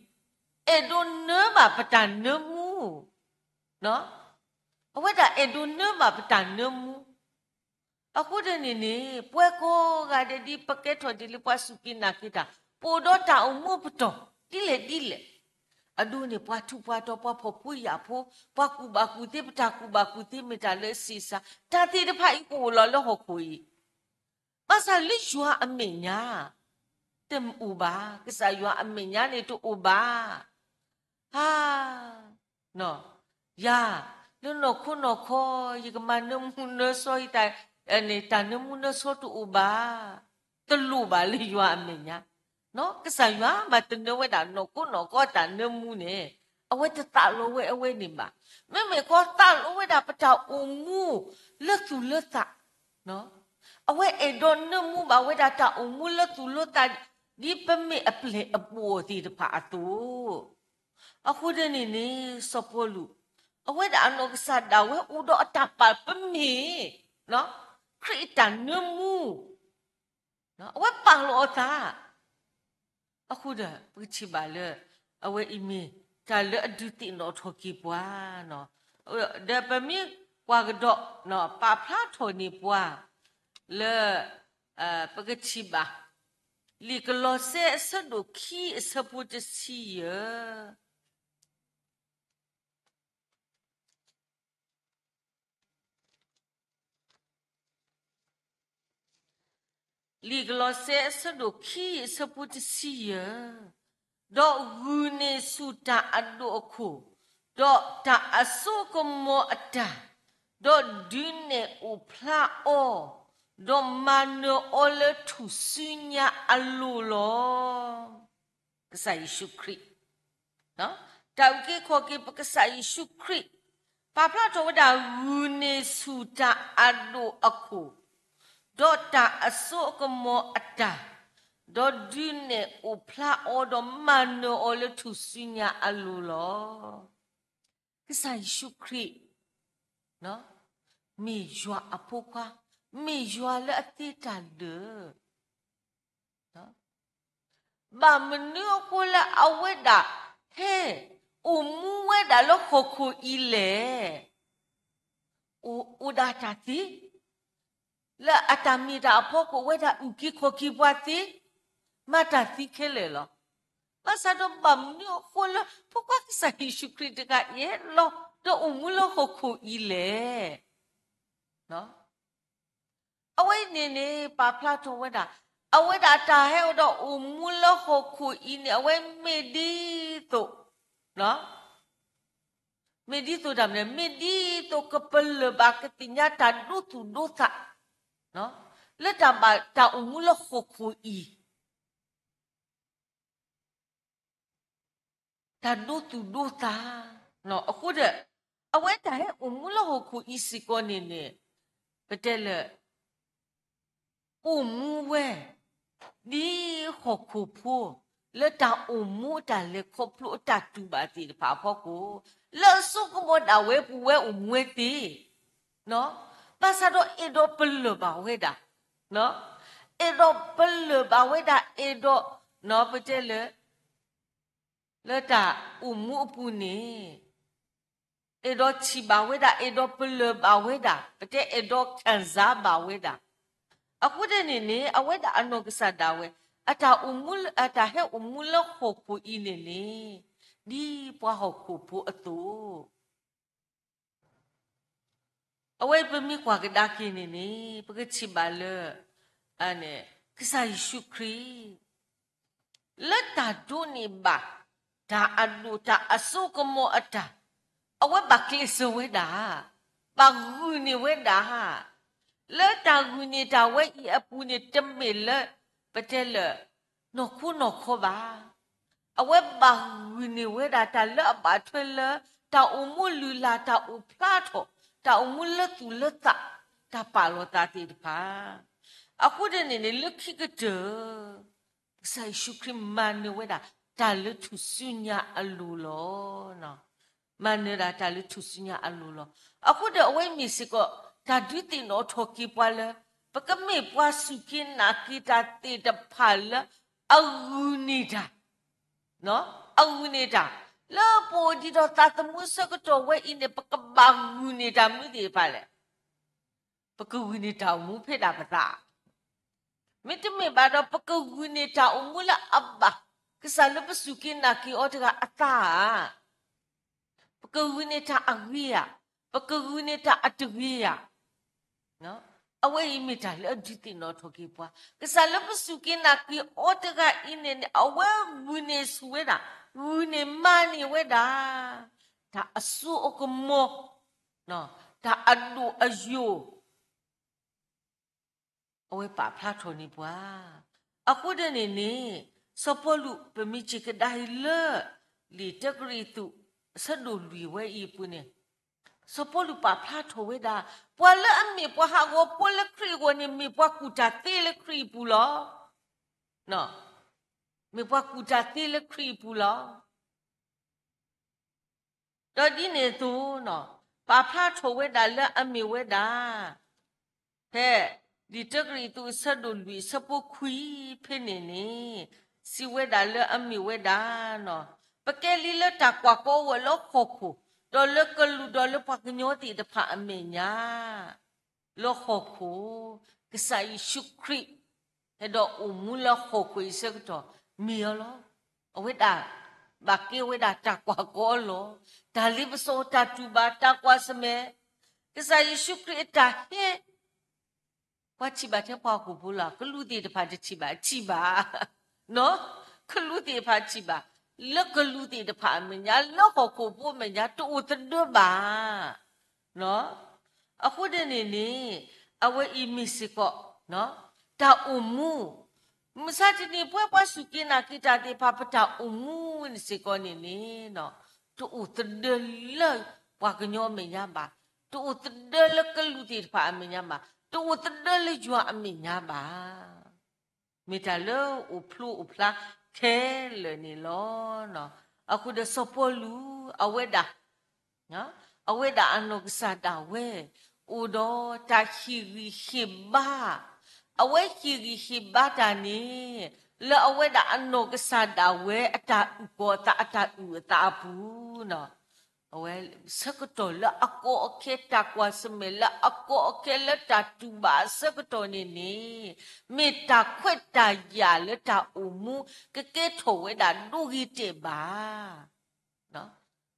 အဲၣ်ဒိးနၢဘၣ်ပတၢ်နၢမူ, အဝဲဒၣ်အဲၣ်ဒိးနၢဘၣ်ပတၢ်နၢမူ အဃိဒ်န့ၣ်န့ၣ် ပဝဲကိးဂၤဒဲးဒ်ပကဲထီၣ်ဒ်လၢပှၤစူၢ်က့ၤနာ်က့ၤတၢ် ပအိၣ်ဒီးတၢ်အိၣ်မူပတီၢ် ဒ်လဲၣ်ဒ်လဲၣ်, အဒိန့ၣ် ပှၤထူးပှၤတီၤ ပှၤဖှီၣ်ဖိယာ်ဖိ, ပှၤကူၣ်ဘၣ်ကူၣ်သ့ ပတၢ်ကူၣ်ဘၣ်ကူၣ်သ့မ့ၢ်တၢ်လၢအဆံးစှၤ, တၢ်သ့ၣ်တဖၣ်အံၤကအိၣ်လီၤလၢဟီၣ်ခိၣ်အံၤ ဘၣ်ဆၣ်လၢယွၤအမဲာ်ညါ တအိၣ်ဘၣ်, ကစၢ်ယွၤအမဲာ်ညါန့ၣ်တအိၣ်ဘၣ်. ဟါ, ယၤ, လၢနီၢ်ခိနီၢ်ခီ ယကမၤနၢမူနၢဆှီယတၢ်, တၢ်နၢမူနၢဆှီတအိၣ်ဘၣ်, တလိၣ်ဘၣ်လၢယွၤအမဲာ်ညါ, ကစၢ်ယွၤမၤတနၢဝဲဒၣ်နီၢ်ခိနီၢ်ခီတၢ်နၢမူန့ၣ်, အဝဲတသးလီဝဲအဝဲန့ၣ်ဘၣ်. မ့မ့ၢ်ကီသးလီဝဲဒၣ်ပတၢ်အိၣ်မူလၢသူၣ်လၢသး အဝဲအဲၣ်ဒိးနၢမူဘၣ်ဝဲဒၣ်တၢ်အိၣ်မူလၢသူၣ်လၢသး ဒ်ပမ့ၢ်အပျဲၢ်အဘီၣ်သ့ၣ်တဖၣ်အသိး, အဃိဒ်န့ၣ်န့ၣ် စီၤပီလူး, အဝဲဒၣ်အနီၢ်ကစၢ်ဒၣ်ဝဲအိၣ်ဒီးအတၢ်ပာ်ပမ့ၢ် ခရံာ်အတၢ်နၢမူ အဝဲပာ်လီၤအသး အဃိဒီး ပကထံၣ်ဘၣ်လၢ အဝဲအံၤမ့ၢ်တၢ်လၢအဒုးသ့ၣ်နီၣ်ထီၣ်က့ၤပှၤ, ဒီးပမ့ၢ်ကွၢ်ကဒီး ပာ်ဖျါထီၣ်န့ၢ်ပှၤ လၢ ပကထံၣ်ဘၣ် လံာ်ကလီးစဲအဆၢဒိၣ်ခံအဆၢဖိတဆံယဲၢ် လံာ်ကလီးစဲအဆၢဒိၣ်ခံအဆၢဖိတဆံယဲၢ်, ဒီးဂုာ်န့ၢ်ဆူၣ်တၢ်အဒိၣ်အခိၣ်, ဒီးတၢ်အစိအကမီၤအတၢ်, ဒီးဒုးနဲၣ်အိၣ်ဖျါအီၤ, ဒီးမၤနၢၤအီၤလၢထူၣ်စုညါအလိၤလီၤ. ကစၢ်ယ့ၣ်ၡူးခရံာ် တၢ်အုၣ်က့ၤခီၣ်က့ၤပကစၢ်ယ့ၣ်ၡူးခရံာ် ပာ်ဖျါထီၣ်ဝဲဒၣ်ဂုာ်န့ၢ်ဆူၣ်တၢ်အဒိၣ်အခိၣ်, ဒီးတၢ်အစိအကမီၤအတၢ်, ဒီးဒုးနဲၣ်အိၣ်ဖျါအီၤ ဒီးမၤနၢၤအီၤလၢထူၣ်စုညါအလိၤလီၤ. ကစၢ်ယ့ၣ်ၡူးခရံာ် မ့ၢ်ယွၤအဖိခွါ, မ့ၢ်ယွၤလၢအသ့တၢ်လၢာ် ဘၣ်မနုၤအဃိလၢအဝဲဒၣ် ဟဲအိၣ်မူဝဲဒၣ်လၢဟီၣ်ခိၣ်အံၤလဲၣ်. အိၣ်ဒၣ်တၢ်သ့, လၢအတၢ်မ့ၢ်တၢ်အဖီခိၣ် အဝဲဒၣ်အုၣ်က့ၤခီၣ်က့ၤပှၤသ့, မၤတၢ်သံခဲလၢာ်လီၤ. ဘၣ်ဆၣ်ဒီးဘၣ်မနုၤအဃိလၢ ဖိခွါကစၢ်ယ့ၣ်ၡူးခရံာ်တဂၤအံၤ ဟဲလီၤဒီးအိၣ်မူလၢဟီၣ်ခိၣ်အံၤလဲၣ်. အဝဲအံၤန့ၣ်န့ၣ် ပာ်ဖျါထီၣ်ဝဲဒၣ် အဝဲဒၣ်တၢ်ဟဲအိၣ်ဒီးအိၣ်မူလၢဟီၣ်ခိၣ်အံၤန့ၣ် အဝဲမ့ၢ်ဒ်သိး မ့ၢ်ဒ်သိးတၢ်မနုၤ မ့ၢ်ဒ်သိးကပလၢၢ်ဘၣ်ကသ့ၣ်ညါတၢ်ဒိသူၣ်ဒိသး လၢတၢ်ဘၣ်တၢ်အိၣ်မူလၢဟီၣ်ခိၣ်အံၤ တၢ်ဒိသူၣ်ဒိသး အဃိဒီး အဝဲတၢ်ဟဲအိၣ်မူလၢဟီၣ်ခိၣ်အံၤစ့ၢ်ကီးန့ၣ်န့ၣ် ပတဲလၢ အိၣ်မူဝဲ ဒ်ဟီၣ်ခိၣ်ဖိ လၢတၢ်အိၣ်မူအတၢ်လဲၤခီဖျိအတၢ်တူၢ်ဘၣ်သ့ၣ်တဖၣ်အဖီခိၣ် လၢအစိကမီၤဒၣ်ဝဲပူၤဝဲအိၣ်မူဝဲသ့ ဘၣ်ဆၣ်ဒီးအဲၣ်ဒိးပလၢၢ်ဘၣ်ဝဲဒၣ် အဲၣ်ဒိးပလၢၢ်ဘၣ်ဝဲဒၣ် အဲၣ်ဒိး ပတဲလၢ လၢတၢ်အိၣ်မူအပူၤန့ၣ် အဲၣ်ဒိးထံၣ်ဘၣ်ဝဲဒၣ် အဲၣ်ဒိးပလၢၢ်ဘၣ်ဝဲဒၣ် ပတဲအဲၣ်ဒိးခံစားဘၣ်ဝဲဒၣ် အဃိဒ်န့ၣ်န့ၣ် အဝဲဒၣ်အနီၢ်ကစၢ်ဒၣ်ဝဲ အတၢ်အိၣ်မူလၢ အတၢ်ဟဲအိၣ်မူလၢဟီၣ်ခိၣ်အံၤန့ၣ်န့ၣ် ဒ်ပှၤဟီၣ်ခိၣ်ဖိအသိး အဝဲပမ့ၢ်ကွၢ်ကဒါက့ၤန့ၣ်န့ၣ် ပကထံၣ်ဘၣ်လၢ ကစၢ်ယ့ၣ်ၡူးခရံာ် လၢတၢ်ဒိးန့ၢ်ဘၣ် တၢ်အဒိၣ်တၢ်အစိကမီၤအတၢ် အဝဲဘၣ်ကျဲးစၢးဝဲဒၣ် ဘၣ်ဂုာ်န့ၢ်ဝဲဒၣ် လၢတၢ်ဂုာ်န့ၢ်တၢ်ဝဲအံၤအပူၤန့ၣ် တမ့ၢ်လၢ ပတဲလၢ နီၢ်ခိနီၢ်ခီဘၣ်. အဝဲဘၣ်ဂုာ်န့ၢ်ဝဲဒၣ်တၢ်လၢအဘၣ်ထွဲလၢ တၢ်အိၣ်မူလုၢ်လၢ် တၢ်အိၣ်ဖျါထီၣ် တၢ်အိၣ်မူလၢသူၣ်လၢသး တၢ်ပာ်လီၤသးသ့ၣ်တဖၣ် အဃိဒ်န့ၣ်န့ၣ် လၢခံကတၢၢ် ကစၢ်ယ့ၣ်ၡူးခရံာ်မၤနၢၤဝဲဒၣ် တၢ်လၢထူၣ်စုညါအလိၤလီၤ. မၤနၢၤဒၣ်တၢ်လၢထူၣ်စုညါအလိၤလီၤ. အဃိဒီးအဝဲမ့ၢ်စ့ၢ်ကီး တၢ်ဒုးသ့ၣ်နီၣ်ထီၣ်က့ၤပှၤလၢ ပကမ့ၢ်ပှၤစူၢ်က့ၤနာ်က့ၤတၢ်သ့ၣ်တဖၣ်လၢ အဂုာ်န့ၢ်တၢ် အဂုာ်န့ၢ်တၢ် လၢပအိၣ်ဒံးဒီးသးသမူအဆၢကတီၢ်ဝဲအံၤန့ၣ် ပကဘၣ်ဂုာ်န့ၢ်တၢ်မနုၤသ့ၣ်တဖၣ်လဲၣ်. ပကဂုာ်န့ၢ်တၢ်အိၣ်မူဖဲဒၣ်ပသး မ့တမ့ၢ်ဘၣ်ဒီး ပကဂုာ်န့ၢ်တၢ်အိၣ်မူလၢအဘၣ် ကစၢ်လၢပစူၢ်က့ၤနာ်က့ၤအီၤတဂၤအသးဧါ. ပကဂုာ်န့ၢ်တၢ်အဂ့ၤဧါ. ပကဂုာ်န့ၢ်တၢ်အတဂ့ၤဧါ. အဝဲအံၤမ့ၢ်တၢ်လၢအဒုးသ့ၣ်နီၣ်ထီၣ်က့ၤပှၤ ကစၢ်လၢပစူၢ်က့ၤနာ်က့ၤအီၤတဂၤအံၤန့ၣ်န့ၣ် အဝဲဂုာ်န့ၢ်ဆူၣ်ဝဲဒၣ် ဂုာ်န့ၢ်မၤန့ၢ်ဝဲဒၣ် တၢ်အစိအကမီၤ တၢ်အဒိၣ်အယိာ် အဝဲပာ်ဖျါထီၣ်န့ၢ်ပှၤ. အဃိဒ်န့ၣ်န့ၣ် စီၤပီလူး ပမ့ၢ်စံးကဒါအံၤလၢ လံာ်တၢကရံၣ်သူး အဆၢဒိၣ်လွံၢ်ဝဲအံၤအပူၤန့ၣ် စီၤပီလူးပာ်ဖျါထီၣ်ဝဲဒၣ် ပှၤလၢအမ့ၢ်ပှၤဟးဂီၤဖိလၢခရံာ်အဂီၢ်န့ၣ် မ့ၢ်ပှၤကူၣ်တၢ်သ့လၢခရံာ်အပူၤလီၤ. မ့ၢ်ပှၤကူၣ်တၢ်သ့လၢခရံာ်အပူၤလီၤ. ဒီးဒ်န့ၣ်အသိး ပာ်ဖျါထီၣ်ဝဲဒၣ်လၢအမ့ၢ်ဝဲဒၣ် ဖဲ လံာ်တၢကရံၣ်သူးအဆၢဒိၣ်လွံၢ်အဆၢဖိခွံဖဲန့ၣ်န့ၣ် စံးဝဲဒၣ်လၢအမ့ၢ်ဝဲဒၣ် ပကဲလံလၢတၢ်ကွၢ်ကီအဂီၢ်လၢဟီၣ်ခိၣ် ဒီးလၢကလူးဒီးလၢပှၤကညီသ့ၣ်တဖၣ်အမဲာ်ညါ လၢဟီၣ်ခိၣ်, ကစၢ်ယ့ၣ်ၡူးခရံာ် ဟဲဒီးအိၣ်မူလၢဟီၣ်ခိၣ်အံၤဆၢကတီၢ် မ့ၢ်အီၤလီၤ. အဝဲဒၣ် ဘၣ်ကဲဝဲဒၣ်တၢ်ကွၢ်ကီလီၤ. တၢ်လ့ပစီ တၢ်တူၢ်ဘၣ် တၢ်ကွၢ်ဆၢၣ်မဲာ်, ကစၢ်ယ့ၣ်ၡူးခရံာ်အတၢ်ဟဲ ပှၤထံၣ်ဘၣ်ထဲပှၤဟီၣ်ခိၣ်ဖိလီၤ. ကလူးသ့ၣ်တဖၣ်တထံၣ်ဘၣ်, ထံၣ်ဘၣ် ကလူးသ့ၣ်တဖၣ်ထံၣ်ဘၣ်, လၢကလူးသ့ၣ်တဖၣ်အမဲာ်ညါ, လၢဟီၣ်ခိၣ်ဖိအမဲာ်ညါ တအိၣ်သဒၢဘၣ်. အဃိဒ်န့ၣ်န့ၣ် အဝဲအံၤမ့ၢ်စ့ၢ်ကီး တၢ်အိၣ်မူ, မုၢ်ဆါတနံၤ ပဝဲပှၤစူၢ်က့ၤနာ်က့ၤတၢ်သ့ၣ်တဖၣ် ပတၢ်အိၣ်မူန့ၣ်စ့ၢ်ကီးန့ၣ်န့ၣ် တအိၣ်သဒၢလၢပှၤကညီအမဲာ်ညါဘၣ်, တအိၣ်သဒၢလၢကလူးသ့ၣ်တဖၣ်အမဲာ်ညါဘၣ်, တအိၣ်သဒၢလၢယွၤအမဲာ်ညါဘၣ်. မ့ၢ်တၢ်လၢအိၣ်ဖျိအိၣ်ဖျါခဲလၢာ်န့ၣ်လီၤ. အဃိဒီးစီၤပီလူး အဝဲဒၣ် အဝဲဒၣ်အနီၢ်ကစၢ်ဒၣ်ဝဲ အိၣ်ဒီးတၢ်ဟ့ၣ်ဂံၢ်ဟ့ၣ်ဘါ, အဝဲဟ့ၣ်ဂံၢ်ဟ့ၣ်ဘါတၢ်န့ၣ် လၢအဝဲဒၣ်အနီၢ်ကစၢ်ဒၣ်ဝဲအတၢ်အုၣ်ကီၤအသး အတၢ်အုၣ်အသးအပူၤ နီၤ အဝဲဆၢကတီၢ်လၢအကီအခဲ တၢ်ကွၢ်ဆၢၣ်မဲာ်လၢအကီအခဲလၢတၢ်တူၢ်ဘၣ်အဆၢကတီၢ်န့ၣ်န့ၣ်, မ့ၢ်တၢ်ခွဲးတၢ်ယာ်လၢတၢ်အိၣ်မူ ကကဲထီၣ်ဝဲဒၣ်ဒိဂ့ၤတဲာ်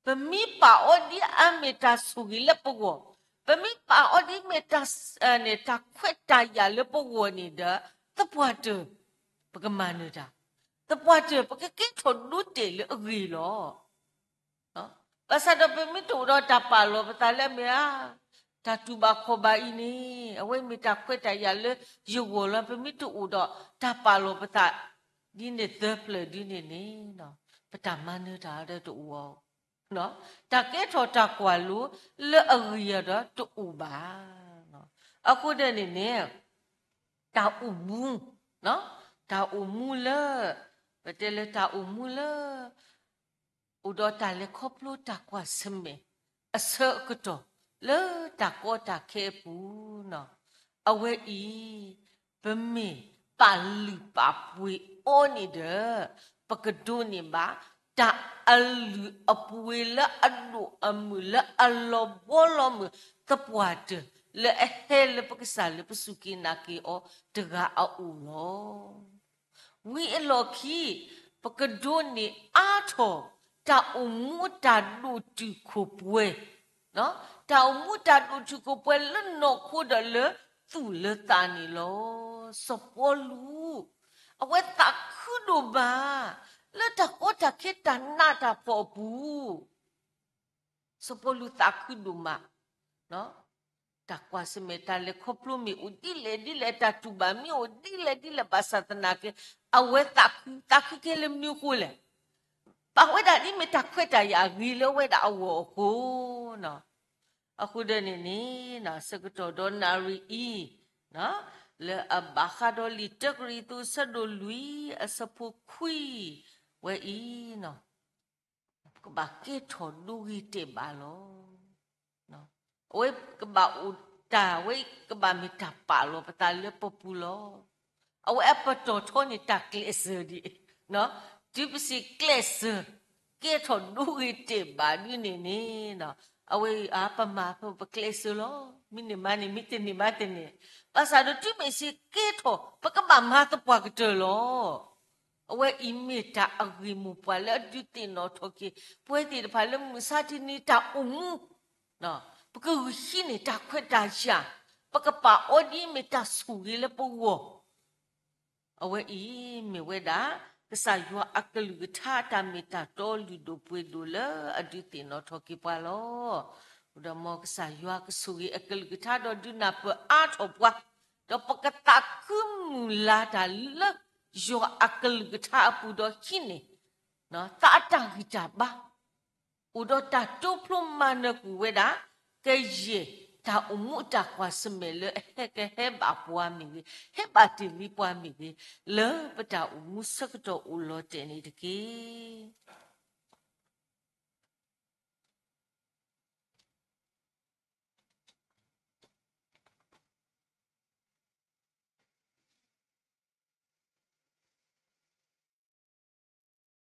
ဘၣ် ပမ့ၢ်ပာ်အီၤဒ်အမ့ၢ်တၢ်ဆိၣ်ဂ့ၤလၢပဂီၢ်, ပမ့ၢ်ပာ်အီၤဒ်မ့ၢ်တၢ်, တၢ်ခွဲးတၢ်ယာ်လၢပဂီၢ်န့ၣ်ဒီး, သပှၢ်တၢၢ် ပကမၤနၢၤတၢ်, သပှၢ်တၢၢ် ပကကဲထီၣ်ဒိတဲာ်လၢအဂ့ၤလီၤ. ဘၣ်ဆၣ်ဒီးပမ့ၢ်တအိၣ်ဒီးတၢ်ပာ်လီၤပသးလၢအမ့ၢ်ဧါ, တၢ်တူၢ်ဘၣ်ခီၣ်ဘၣ်အံၤန့ၣ် အဝဲမ့ၢ်တၢ်ခွဲးတၢ်ယာ်လၢယဂီၢ်လီၤ. ပမ့ၢ်တအိၣ်ဒီးတၢ်ပာ်လီၤပသး ဒ်န့ၣ်သၢဖျၢၣ်ဒ်န့ၣ်န့ၣ်, ပတၢ်မၤနၢၤတၢ်ဒီးတအိၣ်အီၤ, တၢ်ကဲထီၣ်တၢ်ကွၢ်လိလၢအဂ့ၤအဒီးတအိၣ်ဘၣ်. အဃိဒီးန့ၣ်န့ၣ် တၢ်အိၣ်မူ, တၢ်အိၣ်မူလၢ, ပတဲလၢတၢ်အိၣ်မူလၢ အိၣ်ဒီးတၢ်လဲၤခီဖျိတၢ်ကွၢ်ဆၢၣ်မဲာ် အဆၢအကတီၢ်လၢတၢ်ကီတၢ်ခဲအပူၤ, အဝဲအံၤ ပမ့ၢ်ပာ်လုၢ်ပာ်ပှ့ၤအီၤန့ၣ်ဒီး, ပကဒိးန့ၢ်ဘၣ် တၢ်အလုၢ်အပှ့ၤလၢအဒိၣ်အမုၢ်လၢအလီၤဘီလီၤမုၢ် သပှၢ်တၢၢ် လၢအဟဲလၢပကစၢ်လၢပစူၢ်က့ၤနာ်က့ၤအီၤတဂၤအအိၣ်လီၤ. ဝံၤအလီၢ်ခံ, ပကဒိးန့ၢ်အါထီၣ် တၢ်အိၣ်မူတၢ်ဒိၣ်တုာ်ခိၣ်ပှဲၤ, တၢ်အိၣ်မူတၢ်ဒိၣ်တုာ်ခိၣ်ပှဲၤလၢနီၢ်ခိဒီးလၢသူၣ်လၢသးန့ၣ်လီၤ. စီၤပီလူး အဝဲသးခုဒိၣ်မး လၢတၢ်ကီတၢ်ခဲတၢ်နးတၢ်ဖှီၣ်အပူၤ စီၤပီလူးသးခုဒိၣ်မး, တၢ်ကွၢ်ဆၢၣ်မဲာ်တၢ်လဲၤခီဖျိမ့ၢ်အိၣ်ဒ်လဲၣ်ဒ်လဲၣ် တၢ်တူၢ်ဘၣ်မ့ၢ်အိၣ်ဒ်လဲၣ်ဒ်လဲၣ် ဘၣ်ဆၣ်သနာ်က့ အဝဲသးခု, သးခုကဲလၢမနုၤအဃိလဲၣ်. ပာ်ဝဲဒၣ်ဒ်မ့ၢ်တၢ်ခွဲးတၢ်ယာ်အဂ့ၤလၢဝဲဒၣ်အဂီၢ်အဃိ, အဃိဒီးန့ၣ်န့ၣ် ဆၢကတီၢ်ဒီးနၣ်ရံၣ်အံၤ လၢအဘၣ်ဃးဒီးလံာ်တၢကရံၣ်သူး အဆၢဒိၣ်လွံၢ်အဆၢဖိခွံ ဝဲအံၤ ကဘၣ်ကဲထီၣ်ဒိဂ့ၤတဲာ်ဘၣ်လီၤ. အဝဲကဘၣ်အိၣ်တၢ် အဝဲကဘၣ်မ့ၢ်တၢ်ပာ်လီၤပသးလၢပပူၤလီၤ. အဝဲအပတီၢ်ထီန့ၣ်တၢ်ကျဲးစၢးဒံး, တုၤပစံးကျဲးစၢး ကဲထီၣ်ဒိဂ့ၤတဲာ်ဘၣ်ဒ်န့ၣ်န့ၣ်, အဝဲအံၤ အါ ပမၤပကျဲးစၢးလီၤ. မ့ၢ်န့ၢ်မါန့ၣ် မ့ၢ်တန့ၢ်မါတန့ၢ်, ဘၣ်ဆၣ်ဒီးတုၤမ့ၢ်စ့ၢ်ကဲထီၣ် ပကဘၣ်မၤသပှၢ်ကတၢၢ်လီၤ. အဝဲအံၤမ့ၢ်တၢ်အဂ့ၢ်မိၢ်ပှၢ်လၢအဒုးသ့ၣ်နီၣ်ထီၣ်က့ၤ ပဝဲသ့ၣ်တဖၣ်လၢမုၢ်မဆါတနံၤတၢ်အိၣ်မူ, ပကဂုာ်ဟံးန့ၢ်တၢ်ခွဲးတၢ်ယာ်, ပကပာ်အီၤဒ်မ့ၢ်တၢ်ဆိၣ်ဂ့ၤလၢပဂီၢ် အဝဲအံၤမ့ၢ်ဝဲဒၣ် ကစၢ်ယွၤအကလုၢ်ကထါတၢ်မ့ၢ်တၢ်တီလုၢ်ဒိၣ်ပှ့ၤဒိၣ်လၢအဒုးသ့ၣ်နီၣ်ထီၣ်က့ၤပှၤလီၤ. ဒီးမ်ကစၢ်ယွၤကဆိၣ်ဂ့ၤအကလုၢ်ကထါဒီးဒုးနၢ်ပၢၢ်အါထီၣ်ပှၤ, ဒီးပကသးခုမုၢ်လၢ်တၢ်လၢ ယွၤအကလုၢ်ကထါအပူၤဒီးဟံးန့ၢ် သးအတၢ်ဂံၢ်တၢ်ဘါ အိၣ်ဒီးတၢ်တိဖျိမၤနၢၤကွံာ်ဝဲဒၣ် ကယဲၢ်တၢ်အိၣ်မူအတၢ်ကွၢ်ဆၢၣ်မဲာ်လၢအဟဲကဟဲဘၣ်ပှၤမ့ၢ်ဂ့ၤ, ဟဲဘၣ်တ့ၢ်လံပှၤမ့ၢ်ဂ့ၤ, လၢပတၢ်အိၣ်မူဆၢကတီၢ်အိၣ်လီၤတဲာ်န့ၣ်တက့ၢ်.